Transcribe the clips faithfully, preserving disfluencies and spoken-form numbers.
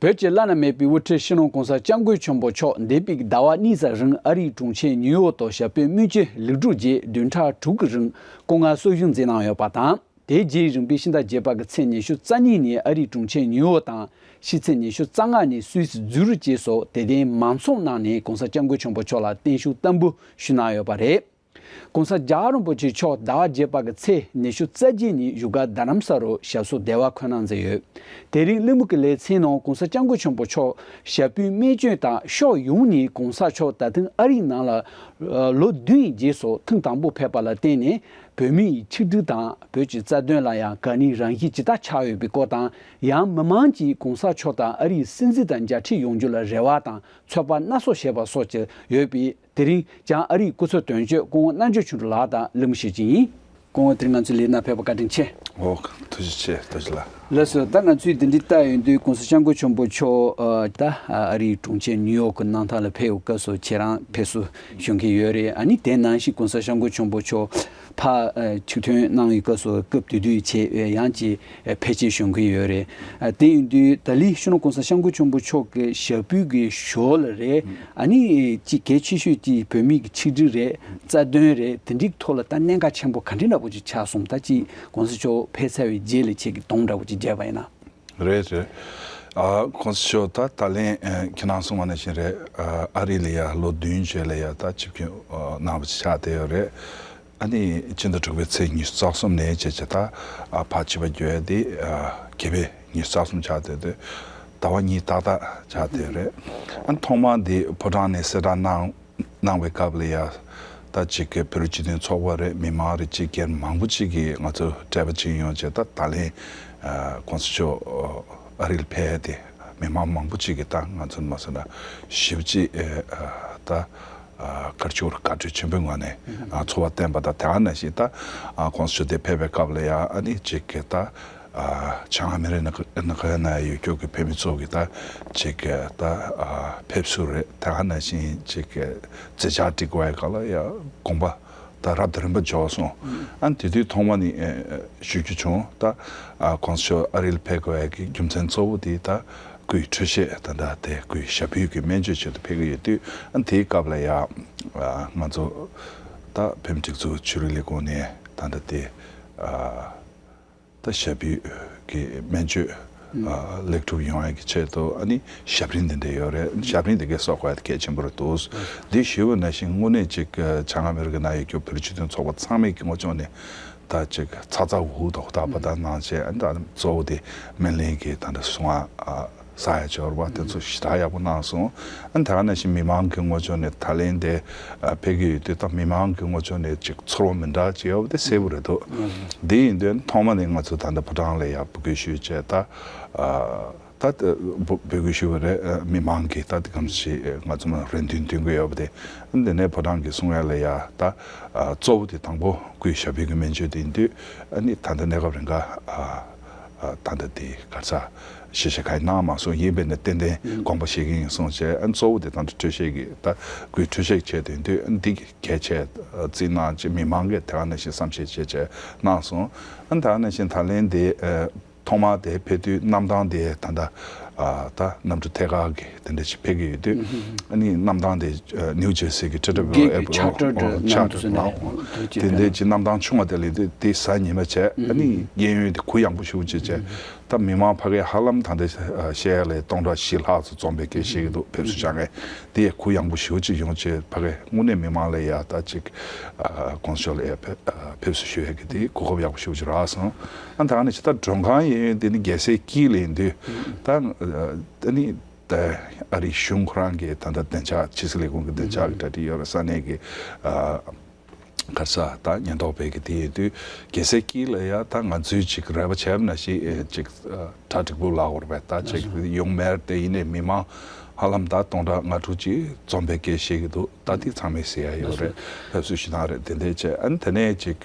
བོད་ཀྱི་བླ་ན་མེད་པའི་དབུ་ཁྲིད་སྤྱི་ནོར་༸གོང་ས་༸སྐྱབས་མགོན་ཆེན་པོ་མཆོག་འདས་པའི་ཟླ་བ་གཉིས་ཙམ་རིང་ཨ་རིའི་གྲོང་ཁྱེར་ཉིའུ་ཡོག་ཏུ་ཞབས་པད་སྨོན་བཅོས་ལེགས་གྲུབ་རྗེས་བདུན་ཕྲག་དྲུག་གི་རིང་སྐུ་ངལ་གསོ་བཞུགས་མཛད་གནང་ཡོད་པ་དང་། དེའི་རྗེས་རིམ་པས་ཕྱི་ཟླ་བརྒྱད་པ་གི་ཚེས་ཉི་ཤུ་རྩ་གཉིས་ཉིན་ཨ་རིའི་གྲོང་ཁྱེར་ཉིའུ་ཡོག་དང་། ཕྱི་ཚེས་ཉི་ཤུ་རྩ་ལྔ་ཉིན་སུད་སི་ཛུ་རིག་བཅས་སུ་དད་ལྡན་མང་ཚོགས་ནང་ནས་༸གོང་ས་༸སྐྱབས་མགོན་ཆེན་པོ་མཆོག་ལ་བརྟན་བཞུགས་བསྟར་འབུལ་ཞུས་གནང་ཡོད་པ་རེད། ༸གོང་ས་༸རྒྱལ་བ་རིན་པོ་ཆེ་མཆོག་ཟླ་བ་བརྒྱད་པ་གི་ཚེས་ཉི་ཤུ་རྩ་བརྒྱད་ཉིན་བཞུགས་སྒར་རྡ་རམ་ས་ལར་ཞབས་སོར་བདེ་བར་འཁོད་གནང་མཛད་ཡོད། དེ་རིང་གླེང་མོལ་གྱི་ལེ་ཚན་ནང་༸གོང་ས་༸སྐྱབས་མགོན་ཆེན་པོ་མཆོག་ཞབས་པད་སྨན་བཅོས་དང་ཕྱོགས་ཡོངས་ནས་༸གོང་ས་མཆོག་ད་ཐེངས་ཨ་རིའི་ནང་ལ་ལོ་བདུན་ཡི་རྗེས་སུ་ཐེངས་དང་པོ་ཕེབས་པ་ལ་བརྟེན་ནས་བོད་མིའི་ཆིག་སྒྲིལ་དང་བོད་ཀྱི་རྩ་དོན་ལ་ཡང་གལ་གནད་རང་བཞིན་ཇི་ལྟར་ཆགས་ཡོད་པའི་སྐོར་དང་། ཡང་མི་མང་གྱིས་༸གོང་ས་མཆོག་དང་ཨ་རིའི་སྲིད་འཛིན་དང་མཇལ་འཕྲད་ཡོང་རྒྱུ་ལ་རེ་བ་དང་ཚོད་དཔག་སྣ་ཚོགས་བྱས་པ་སོགས་ཀྱི་ཡོད་པས། དེ་རིང་ཀྱང་ཨ་རིའི་སྐུ་ཚབ་དོན་གཅོད་སྐུ་ངོ་རྣམ་དཔྱོད་ཆོས་སྒྲོན་ལགས་དང་གླེང་མོལ་ཞུ་རྒྱུ་ཡིན། སྐུ་ངོ་དེ་རིང་ང་ཚོའི་ལས་ནང་ཕེབས་པར་བཀའ་དྲིན་ཆེ། ཨོ། ཐུགས་རྗེ་ཆེ། ཐུགས་རྗེ་ལགས། ལགས་སོ། ད་ང་ཚོས་འདི་འདྲའི་ལྟ་ཡོང་དུས་༸གོང་ས་༸སྐྱབས་མགོན་ཆེན་པོ་མཆོག་ཨ་ད་ཨ་རིའི་གྲོང་ཁྱེར་ཉིའུ་ཡོག་གི་གནམ་ཐང་ལ་ཕེབས་ཡོང་སྐབས་སུ་ཁྱེད་རང་ཕེབས་བསུ་ཞུ་མཁན་ཡོད་རེད། ཨ་ནི་དེ་ནང་བཞིན་༸གོང་ས་༸སྐྱབས་མགོན་ཆེན་པོ་མཆོག་ཕར་ཨ་ཆིག་ཐོན་གནང་བའི་སྐབས་སུ་སྐབས་དེ་དུས་ཆེད་ཡང་ཅིག་ཕལ་ཆེར་ཞུ་མཁན་ཡོད་རེད། ཨ་དེ་ཡིན་དུས་ད་ལན་སྤྱི་ནོར་༸གོང་ས་༸སྐྱབས་མགོན་ཆེན་པོ་མཆོག་གི་ཞབས་པུས་ཀྱི་ཞོར་ལ་རེད། ཨ་ནི་ཅིག་གལ་ཆེ་ཤོས་ཀྱི་བོད་མི་གི་ཆིག་སྒྲིལ་རེད། རྩ་དོན་རེད། དེ་འདྲའི་ཐོག་ལ་ད་གནད་འགག་ཆེན་པོ་ག་འདྲ་འདྲ་པོ་ཅིག་ཆགས་སོང་། ད་ཅིག་༸གོང་ས་མཆོག་ཕེབས་ཚར་བའི་རྗེས་ལ་ཁྱེད་ཀྱིས་དོགས་འདྲ་པོ་ཅིག་བརྒྱབ་པ་ཡིན་ན། རེད་རེད། ཨ་༸གོང་ས་མཆོག་ད་ད་ལན་ཨ་ཁྱེད་རང་གསུངས་པ་ནང་བཞིན་རེད། ཨ་ཨ་རི་ལ་ཡ་ལོ་བདུན་རྗེས་ལ་ཡ་ད་ཆིབས་བསྒྱུར་ཨ་གནང་བ་ཅིག་ཆགས་བསྡད་ཡོད་རེད། ཨ་ནི་སྤྱི་ཟླ་དྲུག་པའི་ཚེས་ཉི་ཤུ་རྩ་གསུམ་ནས་བྱས་བྱས་ད་ཨ་ཕར་ཕྱི་པ་བརྒྱུད་དེ་ཨ་གི་བའི་ཉི་ཤུ་རྩ་གསུམ་ཆགས་བསྡད་དེ་ཟླ་བ་གཉིས་ཏག་ཏག་ཆགས་བསྡད་རེད། ཨ་ནི་ཐོག་མར་འདི་ཕོ་བྲང་ནས་གསལ་བསྒྲགས་གནང་གནང་བའི་སྐབས་ལ་ཡ་ད་ཅིག་གི་བོད་རིགས་སྤྱི་མཐུན་ཚོགས་པ་རེད། མི་མང་རེད། ཅིག་སྒེར་མང་པོ་ཅིག་གིས་ང་ཚོ་འབྲེལ་བ་བྱེད་ཡོང་བྱས་ད་ད་ལན་ཨ་༸གོང་ས་མཆོག་ཨ་རི་ལ་ཕེབས་ཏེ་མི་མང་མང་པོ་ཅིག་གིས་ད་ང་ཚོ་མ་སོང་ན་ཞེ་པོ་ཅིག་ཨ་ད། ཨ་ག་རེ་ཞུ་དགོས་རེད། དགའ་སྤྲོ་ཆེན་པོའི་ངང་ནས་ཨ་འཚོ་བ་བསྟན་པ་དང་། དེ་ག་ནང་བཞིན་ད་ཨ་༸གོང་ས་མཆོག་དེ་ཕེབས་པའི་སྐབས་ལ་ཡ་ཨ་ནི་ཅིག་གི་ད་ཨ་བྱང་ཨ་མི་རི་ནག་ནག་ཡ་ན་ཡོད་རྒྱུ་གི་བོད་མི་ཚོ་གི་ད་ཅིག་གི་ད་ཨ་ཕེབས་བསུ་རེད། དེ་ག་ནང་བཞིན་ཅིག་གི་མཛད་འཆར་སྒྲིག་པའི་སྐབས་ལ་ཡ་དགོངས་པ་ད་རབ་དང་རིམ་པ་འཇོག་སོང་། ཨ་ནི་དེ་དུས་ཐོག་མ་ནས་ཨ་ཞུ་རྒྱུ་བྱུང་། ད་ཨ་༸གོང་ས་མཆོག་ཨ་རི་ལ་ཕེབས་དགོས་ཡ་གི་རྒྱུ་མཚན་གཙོ་བོ་དེ་ད་སྐུའི་འཕྲོད་བཞེས་ད་ལྟ་དེ་སྐུའི་ཞབས་པུས་ཀྱི་སྨན་བཅོས་ཆེད་དུ་ཕེབས་ཀྱི་ཡོད་དུས། ཨ་དེའི་སྐབས་ལ་ཡ་ང་ཚོ་ད་བོད་མི་སྒྲིག་འཛུགས་ཆོས་རིག་ལས་ཁུངས་ནས་ད་ལྟ་དེ་ད་ཞབས་པུས་ཀྱི་སྨན་བཅོས་ལེགས་གྲུབ་ཡོང་ཡ་གི་ཆེད་དུ་ཨ་ནི་ཞབས་རིམ་དེ་འདྲ་ཡོད་རེད། ཞབས་རིམ་དེ་གའི་སོགས་ག་གལ་ཆེན་པོ་རེད་འདུག། འདི་ཞུས་པ་ནང་བཞིན་དངོས་གནས་ཅིག་བྱང་ཨ་མི་རི་ཀའི་ནང་ཡོད་རྒྱུ་བོད་རིགས་སྤྱི་མཐུན་ཚོགས་པ་ཚང་མས་ཀྱི་ངོ་ཕྱོགས་ནས། ད་ཅིག་ཚ་ཚ་འུར་འུར་དང་ཧུར་ཐག་པ་དང་གནང་བྱས། ཨ་ནི་ད་གཙོ་བོ་དེ་སྨིན་གླིང་གི་ད་ལྟ་གསང་བ་གསང་ཡ་སྦྱོར་བ་དེ་ཚོ་ཞེ་དྲག་ཡག་པོ་གནང་སོང་། ཨ་ནི་ད་ག་ནང་བཞིན་མི་མང་གི་ངོ་ཕྱོགས་ནས་ད་ལན་དེ་ཕེབས་ཀྱི་ཡོད་དུས། ད་མི་མང་གི་ངོ་ཕྱོགས་ནས་ཅིག་ཚོར་བ་མི་འདྲ་ཅིག་ཡོད་པ་དེ་གསལ་པོ་རེད་འདུག། དེ་ཡིན་དུས་ཐོག་མ་ནས་ང་ཚོ་ད་ལྟ་ཕོ་བྲང་ལ་ཡ་འབོད་སྐུལ་ཞུས་བྱས། ད་ད་འབོད་སྐུལ་ཞུས་པ་རེད། མི་མང་གིས་ད་དེ་གམ་ཞིག་ང་ཚོ་ལ་རེ་འདུན་འདོན་གྱི་ཡོད་པ་དེ། འདི་ནས་ཕོ་བྲང་གིས་གསུང་ཡ་ལ་ཡ་ད་གཙོ་བོ་དེ་དང་པོ་སྐུའི་ཞབས་པུས་ཀྱི་སྨན་བཅོས་དེ་ཡིན་དུས། ཨ་ནི་ད་ལྟ་གནས་སྐབས་རིང་ག་ད་ལྟ་དེ་ག་རེ་ཟ་ཞལ་བཞེས་གང་ཡང་གནང་མ་སོང་། ཡིན་པས་ན་ཏན་ཏན་དགོངས་པ་བཞེས་ཀྱི་ཡིན་གསུངས་བྱས། ཨ་ནི་གཙོ་བོ་དེ་ད་ལྟ་འཕྲོད་བཞེས་ཀྱི་ད་སྐུའི་འཕྲོད་བཞེས་བྱས་དེ་ཡིན་དུས། ཨ་ནི་འདི་གལ་ཆེ་བརྩིས་གནང་བྱས། མི་མང་གིས་དེ་ག་ནང་བཞིན་བསམ་ཤེས་བྱས་བྱས་གནང་སོང་། ཨ་ནི་ད་ག་ནང་བཞིན་ད་ལན་དེ་ཐོག་མར་དེ་ཕེབས་དུས་གནམ་ཐང་དེ་ད་ལྟ་ཨ་ད་གནམ་གྲུ་ཐད་ཀར་གྱི་དེ་འདྲ་ཞིག་ཕེབས་ཀྱི་ཡོད་དུས། ཨ་ནི་གནམ་ཐང་དེ་ཨ་ནིའུ་ཇར་སི་གི་ཊི་ཌབ་ལིའུ་ཨེཕ་ཆར་ཊར་ཌི་ཨོ་ཆར་ཊར་ཌི་ལ་དེ་འདྲའི་ཅིག་གནམ་ཐང་ཆུང་བ་དེ་ལ་དེ་དེ་གཟའ་ཉི་མ་བྱས། ཨ་ནི་གཡས་གཡོན་དེ་གུ་ཡངས་པོ་ཞེ་པོ་ཅིག་བྱས། ད་མི་མང་ཕ་གིར་ཧ་ལམ་ད་ལྟ་བཤད་ཡ་ལ་སྟོང་ཕྲག་བཞི་ལྷག་ཙམ་འཛོམས་པའི་སྐད་བཤད་ཀྱི་འདུག། ཕེབས་བསུ་བྱ་མཁན་དེ་ཡང་གུ་ཡངས་པོ་ཞེ་པོ་ཅིག་ཡོང་བྱས། ཕ་གིར་དངོས་གནས་མི་མང་ལ་ཡ་ད་ཅིག་ཨ་༸གོང་ས་མཆོག་ལ་ཡ་ཕེབས་ཕེབས་བསུ་ཞུ་ཡ་གི་དེ་གོ་སྐབས་ཡག་པོ་ཞེ་པོ་ཅིག་རག་སོང་། ཨ་ད་ནི་ཅི་ད་མགྲོན་ཁང་ཡིན་ཡོད་དེ་ནི་རྒྱལ་སའི་དཀྱིལ་ལ་ཡིན་དུས། ད་ཨ་ནི་ད་ཨ་རིའི་གཞུང་ཁོ་རང་གི་ད་ལྟ་བདེ་འཇགས་ཕྱི་སྲིད་ལས་ཁུངས་ཀྱི་བདེ་འཇགས་ཀྱི་གྲ་སྒྲིག་ཡོད་རེད། ས་གནས་ཀྱི་ཨ་ག་རེ་ཟ་ད་ཉེན་རྟོག་པའི་གི་དེ་ཡོད་དུས། རྒྱལ་སའི་དཀྱིལ་ལ་ཡ་ད་ང་ཚོས་ཅིག་རེ་བ་བྱས་པ་ནང་བཞིན་ཨེ་ཅིག་ཨ་གྲ་འགྲིག་པོ་ལབ་དགོས་རེད་པས། ད་ཅིག་ཡོང་མེད་དེ་ཡིན་ནའི་མི་མང་ཧ་ལམ་ད་སྟོང་ཕྲག་ལྔ་དྲུག་ཅིག་འཛོམས་པའི་སྐད་བཤད་ཀྱི་འདུག། ད་དེ་ཚང་མས་གཟིགས་ཡ་ཡོད་རེད། ཕེབས་བསུ་ཞུ་སྟངས་རེད། དེ་འདྲས་བྱས། ཨ་ནི་དེ་ནས་ཅིག་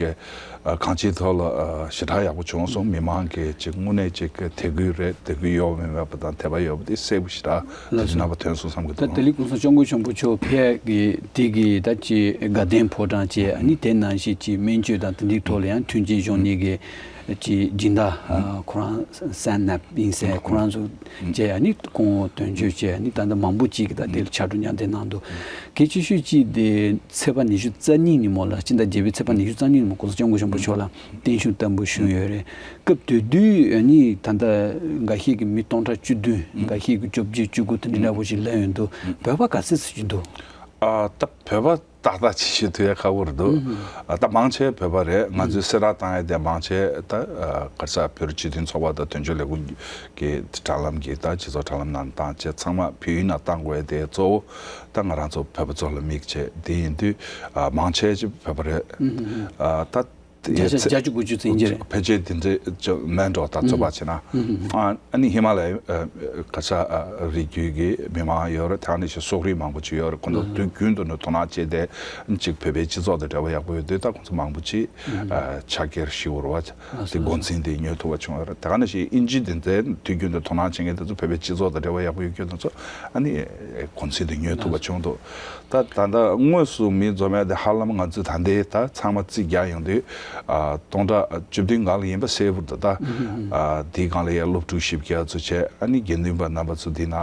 ཨ་གང་ཅིའི་ཐོག་ལ་ཨ་ཞེ་དྲག་ཡག་པོ་བྱུང་སོང་། མི་མང་གིས་ཅིག་དངོས་གནས་ཅིག་དད་གུས་རེད། དད་གུས་ཡོད་པ་མེད་པ་དང་དད་པ་ཡོད་པ་དེ་གསལ་པོ་ཞེ་དྲག་དེ་ཚོ་རྣམ་པ་ཐོན་སོང་བསམ་གྱི་ད་འདུག། དེ་ལས་༸གོང་ས་༸སྐྱབས་མགོན་ཆེན་པོ་མཆོག་ཕེབས་ཀྱི་དེ་གི་ད་ཅིག་དགའ་ལྡན་ཕོ་བྲང་བཅས། ཨ་ནི་དེ་ནང་བཞིན་ཅིག་སྨན་བཅོས་དང་དེ་འདྲའི་ཐོག་ལ་ཡང་མཐུན་རྐྱེན་སྦྱོར་ནས་ཀྱི་ ཀྱི་སྦྱིན་བདག་ཁོ་རང་སན་ནབ་ཡིན་ཟེར། ཁོ་རང་ཚོ་བཅས་ཨ་ནི་ཁོང་དོན་གཅོད་བཅས་ཨ་ནི་ད་ལྟ་མང་པོ་ཅིག་གིས་ད་དེ་ལ་ཕྱག་རོགས་མཉམ་འདེགས་གནང་འདུག་གལ་ཆེ་ཤོས་གཅིག་དེ་ཚེས་པ་ཉི་ཤུ་རྩ་གཉིས་ཉིན་མོ་ལ། སྤྱི་ཟླ་བརྒྱད་པའི་ཚེས་པ་ཉི་ཤུ་རྩ་གཉིས་ཉིན་མོ་༸གོང་ས་༸སྐྱབས་མགོན་ཆེན་པོ་མཆོག་ལ་བརྟན་བཞུགས་བསྟར་འབུལ་ཞུས་ཡོད་རེད། སྐབས་དེ་དུས་ཨ་ནི་ད་ལྟ་འགའ་ཤས་ཀྱིས་མི་སྟོང་ཕྲག་བཅུ་བདུན། འགའ་ཤས་ཀྱིས་བཅོ་བརྒྱད་བཅུ་དགུ་དེ་འདྲ་འདྲ་པོ་ཞིག་སླེབས་ཡོང་འདུག་བོད་པ་ག་ཚད་ཙམ་ཞིག་འདུག་ཨ་ད་བོད་པ་ཏག་ཏག་ཅིག་ཞུ་ཐུབ་ཡ་ཁག་པོ་རེད་འདུག་ཨ་ད་མང་ཆེ་བོད་པ་རེད། ང་ཚོའི་གསལ་བསྒྲགས་བཏང་ཡ་དེ་མང་ཆེ་ད་ཨ་ག་རེ་ཟེར། བོད་རིགས་སྤྱི་མཐུན་ཚོགས་པ་དང་དོན་གཅོད་ལས་ཁུངས་ཀྱི་དྲ་ལམ་གྱི་ད་སྤྱི་ཚོགས་དྲ་ལམ་ནང་བཏང་བྱས། ཚང་མ་བོད་ཡིག་ནང་བཏང་དགོས་ཡ་དེ་གཙོ་བོ་ད་ང་རང་ཚོ་བོད་པ་ཚོ་ལ་དམིགས་བྱས། དེ་ཡིན་དུས་ཨ་མང་ཆེ་ཅིག་བོད་པ་རེད། ཨ་ད་བརྒྱ་ཆ་བརྒྱད་ཅུ་དགུ་ཅུ་ཙམ་ཡིན་གྱི་རེད། ཕལ་ཆེར་དེ་འདྲའི་ཅིག་མེད་འགྲོ། ད་རྩོད་པ་བྱས་ན། ཨ་ཨ་ནི་ཧི་མ་ལ་ཡའི་ཨ་ག་ས་ཨ་རི་རྒྱུད་ཀྱི་མི་མང་ཡོད་རེད། དེ་ནང་བཞིན་སོག་རིགས་མང་པོ་ཅིག་ཡོད་རེད། ཁོང་ཚོ་དུས་རྒྱུན་དུ་ནི་དོ་སྣང་བྱས་ཏེ་ཅིག་བོད་པའི་སྤྱི་ཚོགས་དང་འབྲེལ་བ་ཡག་པོ་ཡོད་དུས། ད་ཁོང་ཚོ་མང་པོ་ཅིག་ཨ་ཕྱག་འཁྱེར་ཞུ་བར་བ་དེ་འགོ་འཛིན་དེ་ཉོ་ཐུབ་པ་བྱུང་ཡོད་རེད། དེ་ག་ནང་བཞིན་དབྱིན་ཇི་དེ་ཚོ་དུས་རྒྱུན་དུ་དོ་སྣང་བྱེད་མཁན་དེ་ཚོ་བོད་པའི་སྤྱི་ཚོགས་དང་འབྲེལ་བ་ཡག་པོ་ཡོད་མཁན་དེ་ཚོ་ཨ་ནི་འགོ་འཛིན་དེ་ཉོ་ཐུབ་པ་བྱུང་འདུག་ད་ད་ལྟ་དངོས་སུ་མི་འཛོམས་ཡ་དེ་ཧ་ལམ་ང་ཚོས་ད་ལྟའི་ད་ཚང་མ་རྩིས་རྒྱག་ཡོང་དུས་ཨ་སྟོང་ཕྲག་བཅུ་བདུན་སྒང་ལ་ཡིན་པ་གསལ་པོ་འདུག་ད་ཨ་དེའི་སྒང་ལ་ཡ་སློབ་ཕྲུག་བཞི་བརྒྱ་ཚོ་བྱས། ཨ་ནི་དགེ་འདུན་པ་རྣམ་པ་ཚོ་འདི་ན་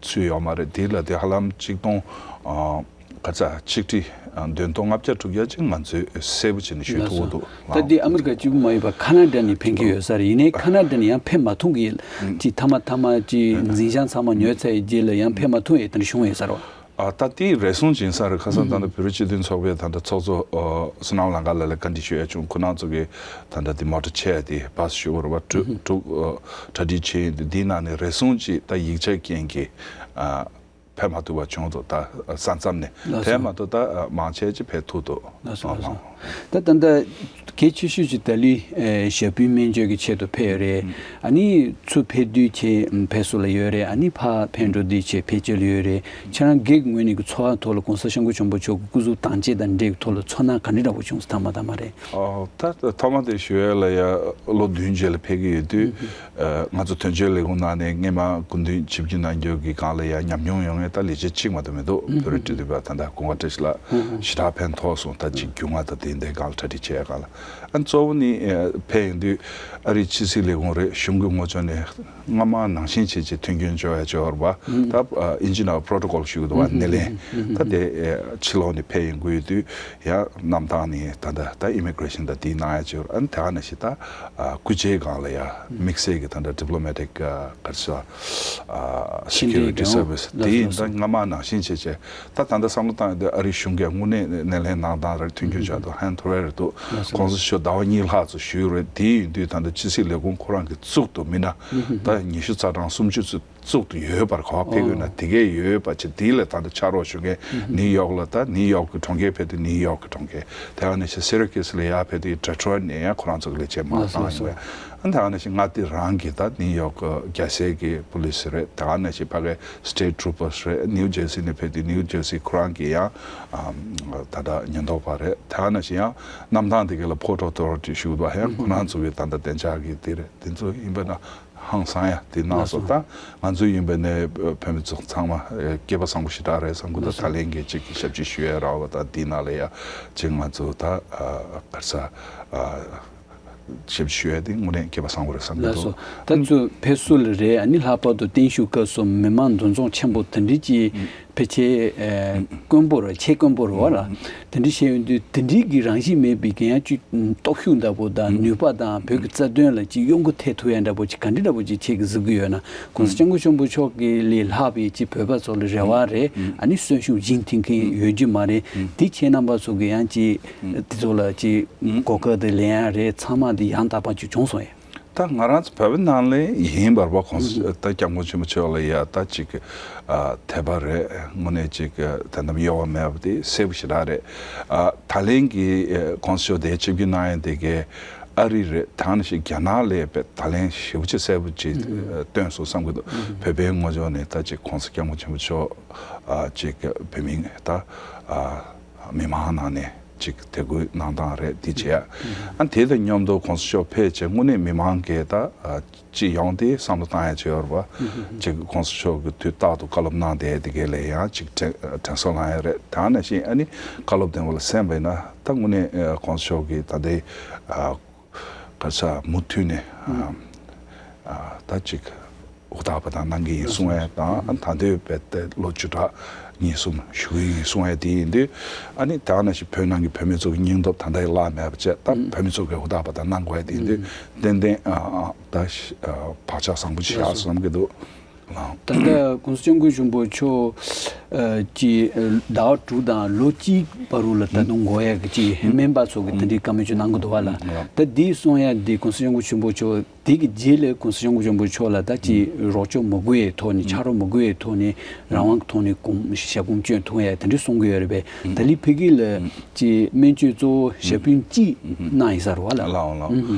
ཚུད་ཡོད་མ་རེད། དེ་ལ་དེ་ཧ་ལམ་ཆིག་སྟོང་ཨ་ག་ཚ་ཆིག་ཁྲི་ཨ་བདུན་སྟོང་ལྔ་བརྒྱ་དྲུག་བརྒྱ་ཅིག་ང་ཚོས་གསལ་པོ་བྱས་ནས་ཞུ་ཐུབ་ཀྱི་འདུག་ད་འདི་ཨ་མི་རི་ཀ་གཅིག་པུ་མ་ཡིན་པར་ཁ་ན་ཌ་ནས་ཕེབས་མཁན་ཡོད་ས་རེད། ཡིན་ནའི་ཁ་ན་ཌ་ནས་ཡང་ཕེབས་མ་ཐུབ་མཁན་ཅིག་མཐའ་མ་མཐའ་མ་ཅིག་འཛིན་བྱང་ཚང་མ་ཉོས་ཚར་བའི་རྗེས་ལ་ཡང་ཕེབས་མ་ཐུབ་ཡས་དེ་འདྲ་བྱུང་ཡོད་ས་རེད་བ། ཨ་ད་དེའི་རེ་ཟུང་ཅིག་ཡིན་ས་རེད། ཁ་སང་ད་ལྟ་བོད་རིགས་སྤྱི་མཐུན་ཚོགས་པའི་ད་ལྟ་ཚོགས་གཙོ་ཨ་བསོད་ནམས་ལང་ཀ་ལགས་ལ་བཀའ་འདྲི་ཞུ་ཡ་བྱུང་། ཁོ་རང་ཚོ་གིས་ད་ལྟ་དེ་མོ་ཊ་ཆེ་ཡ་དེ་བཱས་ཞུ་བར་བ་དྲུག་དྲུག་ཨ་གྲ་སྒྲིག་བྱས་ཡིན་དུས། དེའི་ནང་ནས་རེ་ཟུང་ཅིག་ད་ཡིག་ཆ་རྐྱེན་གྱིས་ཨ་ཕེབས་མ་ཐུབ་པ་བྱུང་འདུག་ད་ས་མཚམས་ནས། ལགས་དེ་སོ། མ་གཏོགས་ད་མང་ཆེ་ཅིག་ཕེབས་ཐུབ་འདུག་ལགས་སོ། ལགས་སོ། ད་ད་ལྟ་གལ་ཆེ་ཤོས་ཅིག་ད་ལི་ཞབས་བརྟན་སྨན་བཅོས་ཀྱི་ཆེད་དུ་ཕེབས་ཡོད་རེད། ཨ་ནི་ཚུར་ཕེབས་དུས་ཆེད་ཕེབས་བསུ་ལ་ཡོད་རེད། ཨ་ནི་ཕར་ཕེབས་འགྲོ་དུས་ཆེད་ཕེབས་བྱེད་ལ་ཡོད་རེད། ཁྱེད་རང་སྒེར་གྱི་ངོས་ནས་ཀྱི་ཚོར་བ་ཐོག་ལ་༸གོང་ས་༸སྐྱབས་མགོན་ཆེན་པོ་མཆོག་གི་སྐུ་གཟུགས་དྭངས་བཅས་དང་འབྲེལ་གྱི་ཐོག་ལ་ཚོར་སྣང་ག་འདྲ་འདྲ་པོ་བྱུང་སོང་། ཐ་མ་ཐ་མ་རེད། ཨོ་ད་ཐོག་མ་དེ་ཞུ་ཡས་ལ་ཡ་ལོ་བདུན་རྗེས་ལ་ཕེབས་ཀྱི་ཡོད་དུས། ཨ་ང་ཚོ་དོན་གཅོད་ལས་ཁུངས་ནང་ནས་སྔས་མ་སྐུ་མདུན་ཆིབས་བསྒྱུར་གནང་རྒྱུ་གི་སྒང་ལ་ཡ་ཉམས་མྱོང་ཡོད་མཁན་ད་ལས་བྱེད་གཅིག་མ་གཏོགས་མི་འདུག་བོད་རིགས་འབྲེལ་མཐུད་པ་ད་ལྟ་ཀུན་དགའ་བཀྲ་ཤིས་ལགས་ཞེ་དྲག་ཕན་ཐོགས་སོང་། ད་ཅིག་རྒྱུས་མངའ་དང་དེ་འདྲའི་སྒང་ལ་གྲ་སྒྲིག་བྱེད་ཡ་སྒང་ལ། ཨ་གཙོ་བོ་ནི་ཨ་ཕེབས་ཡོང་དུས་ཨ་རིའི་ཕྱི་སྲིད་ལས་ཁུངས་རེད། གཞུང་གི་ངོས་ཕྱོགས་ནས་སྔ་མ་ནང་བཞིན་བྱས་བྱས་མཐུན་རྐྱེན་སྦྱོར་ཡ་སྦྱོར་བ། ད་ཨ་ཨིན་ཇི་ནང་པྲོ་ཊོ་ཀོལ་ཞུ་གི་འདུག་བ། སྣེ་ལེན། ད་དེ་ཨ་ཕྱི་ལོགས་ནས་ཕེབས་ཡོང་གི་ཡོད་དུས། ཡང་གནམ་ཐང་ནས་ད་ལྟ་ད་ཨི་མི་གི་རེ་ཤན་དང་དེའི་ནང་ཡ་ཅིག་ཡོད་རེད། ཨ་ནི་དེ་ག་ནང་བཞིན་ད་ཨ་སྐུ་ཕྱྭའི་སྒང་ལ་ཡ་དམིགས་བསལ་གྱི་ད་ལྟ་ཌི་པི་ལོ་མེ་ཊིག་ཨ་ག་རེ་ཟེར་ཨ་སི་ཀུ་རི་ཊི་སར་བི་སི་དེ་ཡིན་ད་སྔ་མ་ནང་བཞིན་བྱས་བྱས། ད་ད་ལྟ་བསམ་བློ་བཏང་ཡོང་དུས་ཨ་རིའི་གཞུང་གིས་དངོས་གནས་སྣེ་ལེན་གནང་སྟངས་རེད། མཐུན་འགྱུར་བྱ་ཐུབ་ཧན་ཐོར་བ་རེད་འདུག་ལགས་སོ། ༸གོང་ས་མཆོག་ཟླ་བ་གཉིས་ལྷག་ཙམ་བཞུགས་རེད། དེ་ཡིན་དུས་ད་ལྟ་ཕྱི་སྲིད་ལས་ཁུངས་ཁོ་རང་གི་གཙུག་ཏུ་མི་སྣ་ད་ཉི་ཤུ་རྩ་གྲངས་སུམ་ཅུ་ཙམ་བཙུགས་ཏུ་ཡོད་པར་གོ་བ་ཕེབས་ཡོད་ན། ཨོ། དེ་གས་ཡོད་པ་ཅིག་དེ་ལས་ད་ལྟ་ཕྱག་རོགས་ཞུ་མཁན་ནིའུ་ཡོག་ལ་ད་ནིའུ་ཡོག་གི་གྲོང་ཁྱེར་ཕེབས་དུས་ནིའུ་ཡོག་གི་གྲོང་ཁྱེར། དེ་ག་ནང་བཞིན་སི་ར་ཀིས་ལ་ཡར་ཕེབས་དུས་ཌི་ཊོ་རོའིཊ་ནས་ཡང་ཁོ་རང་ཚོ་གི་ལས་བྱེད་མང་ལགས་སོ་བཏང་ཡོད་པས། ཨ་དེ་ག་ནང་བཞིན་མངའ་སྡེ་རང་གི་ད་ནིའུ་ཡོག་གི་རྒྱལ་སའི་གི་པུ་ལི་སི་རེད། དེ་ག་ནང་བཞིན་ཕ་གི་སི་ཊེ་ཊི་ཊུ་རུ་པར་སི་རེད། ནིའུ་ཇར་སི་ནས་ཕེབས་དུས་ནིའུ་ཇར་སི་ཁོ་རང་གི་ཡང་ཨམ་ད་ལྟ་ཉེན་རྟོག་པ་རེད། དེ་ག་ནང་བཞིན་ཡང་གནམ་ཐང་དེ་ག་ལ་པོར་ཊི་ཨོ་ཐོ་རི་ཊི་ཞུ་གི་འདུག་ཡང་ཁོ་རང་ཚོ་གི་ད་ལྟ་བདེ་འཇགས་གི་དེ་རེད། དེ་ཚོ་ཡིན་པ་ན། ཧང་སང་ཡ་དེ་གནང་སོང་། ལགས་སོ། ད་ང་ཚོ་ཡིན་པ་ནས་བོད་མི་ཚོ་ཚང་མ་སྐལ་པ་བཟང་པོ་ཞེ་དྲག་རེད་བསམ་གི་འདུག་ལགས་སོ། ད་ལན་གྱི་གཅིག་གི་ཞབས་ཕྱི་ཞུ་ཡ་རག་པ་དང་དེ་ནང་ལ་ཡ་གཅིག་ང་ཚོ་ད་ག་རེ་ཟ་ཞབས་ཕྱི་ཞུ་ཡ་དེ་དངོས་གནས་སྐལ་པ་བཟང་པོ་རེད་བསམ་གི་འདུག་ལགས་སོ། ད་ཚོ་ཕེབས་བསུ་ལ་རེད། ཨ་ནི་ལྷག་པར་དུ་བརྟན་བཞུགས་སྐབས་སུ་མི་མང་འདུ་འཛོམས་ཆེན་པོ་དེ་འདྲ་ཅིག་ཕལ་ཆེར་ཨ་དཀོན་པོ་རེད། ཆེས་དཀོན་པོ་རེད་བ་ལ། དེ་འདྲ་བཤད་ཡོང་དུས་དེ་འདྲའི་གི་རང་བཞིན་མེད་པའི་གན་ཡང་ཅིག་སྟོབས་ཤུགས་འདྲ་པོ་དང་ནུས་པ་དང་བོད་ཀྱི་རྩ་དོན་ལ་ཅིག་གཡོ་འགུལ་ཐེབས་ཐུབ་ཡ་འདྲ་པོ་ཅིག་ག་འདྲ་འདྲ་པོ་ཅིག་ཁྱེད་ཀྱིས་གཟིགས་ཀྱི་ཡོད་ན། ༸གོང་ས་༸སྐྱབས་མགོན་ཆེན་པོ་མཆོག་གི་ལས་ལྷག་པའི་ཅིག་བོད་པ་ཚོ་ལ་རེ་བ་རེད། ཨ་ནི་གསོན་ཤུགས་སྦྱིན་ཐུབ་མཁན་ཡོད་རྒྱུ་མ་རེད། དེ་ཁྱེད་རྣམ་པ་ཚོ་གི་ཡང་ཅིག་དེ་ཚོ་ལ་ཅིག་གོ་སྐབས་དེ་ལེན་ཡ་རེད། ཚང་མ་དེ་ཡང་དག་པ་ཅིག་བྱུང་སོང་ཡ། ད་ང་རང་ཚོ་བོད་པའི་ནང་ལ་ཡིན་པར་བ་༸གོང་ས་ད་༸སྐྱབས་མགོན་ཆེན་པོ་མཆོག་ལ་ཡ་ད་ཅིག་ཨ་དད་པ་རེད། དངོས་གནས་ཅིག་དད་འདམ་གཡོ་བ་མེད་པ་དེ་གསལ་པོ་ཞེ་དྲག་རེད། ཨ་ད་ལན་གྱི་༸གོང་ས་མཆོག་དེ་ཆིབས་བསྒྱུར་གནང་ཡ་དེ་གའི་ཨ་རི་རེད། ད་ནང་བཞིན་རྒྱ་ནག་ལ་ཡ་བས་ད་ལན་ཞེ་པོ་ཅིག་གསལ་པོ་ཅིག་སྟོན་སོང་བསམ་གི་འདུག་བོད་པའི་ངོས་ཕྱོགས་ནས་ད་ཅིག་༸གོང་ས་༸སྐྱབས་མགོན་ཆེན་པོ་མཆོག་ཨ་ཅིག་བོད་མི་ད་ཨ་མི་མང་ནང་ནས་ཅིག་དད་གུས་གནང་སྟངས་རེད། དེ་བྱས། ཨ་དེ་དང་མཉམ་དུ་༸གོང་ས་མཆོག་ཕེབས་བྱས་དངོས་གནས་མི་མང་གིས་ད་ཨ་ཅིག་ཡོང་སྟེ་བསམ་བློ་བཏང་ཡ་བྱས་ཡོད་རེད་པ། ཅིག་༸གོང་ས་མཆོག་གིས་དུས་རྟག་ཏུ་བཀའ་སློབ་གནང་བསྡད་དེ་གའི་ལ་ཡང་ཅིག་དྲན་དྲན་གསོ་གནང་ཡ་རེད། དེ་ནང་བཞིན་ཨ་ནི་བཀའ་སློབ་དེ་བ་ལ་གསན་པ་ཡིན་ན་ད་དངོས་གནས་༸གོང་ས་མཆོག་གིས་ད་ལྟའི་ཨ་ ག་ས་མུ་མཐུད་ནས་ཨ་ཨ་ད་ཅིག་ཧུར་ཐག་པ་དང་གནང་གི་ཡིན་གསུང་ཡས་དང་ཨ་ད་ལྟའི་བེད་ལོ་བཅུ་ཕྲག་གཉིས་གསུམ་ཞུ་གི་ཡིན་གསུང་ཡས་དེ་ཡིན་དུས། ཨ་ནི་དེ་ནང་བཞིན་བོད་ནང་གི་བོད་མི་ཚོ་གི་སྙིང་སྟོབས་ད་ལྟ་ཡང་བརླག་མེད་པ་བྱས། ད་བོད་མི་ཚོ་གི་ཧུར་ཐག་པ་དང་གནང་དགོས་ཡས་དེ་ཡིན་དུས། ཏན་ཏན་ཨ་ཨ་ད་ཤ་ཨ་བག་ཆགས་བཟང་པོ་ཞིག་བཞག་བསམ་གྱི་འདུག་ལགས། ད་ལྟ་གོང་ས་སྐྱབས་མགོན་ཆེན་པོ་མཆོག་ཨ་ཀྱི་ཟླ་བ་དྲུག་དང་ལོ་གཅིག་བར་དུ་ལ་ད་དུང་འགོར་ཡས་ཀྱི་ཅིག་སྨན་པ་ཚོ་གི་དེ་འདྲའི་བཀའ་མོལ་ཅིག་གནང་གི་འདུག་བ་ལ། ད་འདི་གསུང་ཡས་འདི་གོང་ས་སྐྱབས་མགོན་ཆེན་པོ་མཆོག་དེ་གི་རྗེས་ལ་གོང་ས་སྐྱབས་མགོན་ཆེན་པོ་མཆོག་ལ་ད་ཅིག་རོགས་སྐྱོར་མི་དགོས་ཡས་ཐོག་ནས་ཕྱག་རོགས་མི་དགོས་ཡས་ཐོག་ནས་རང་དབང་གི་ཐོག་ནས་གོང་ཞབས་དགོངས་སྐྱོན་ཐུབ་ཡས་དེ་འདྲ་གསུང་གི་ཡོད་རེད་པས། ད་ལི་ཕ་གི་ལ་ཅིག་སྨན་བཅོས་གཙོ་བོ་ཞབས་བརྟན་གཅིག་གནང་ཡིན་ས་རེད་བ་ལ། ལགས་འོང་ལགས་འོང་།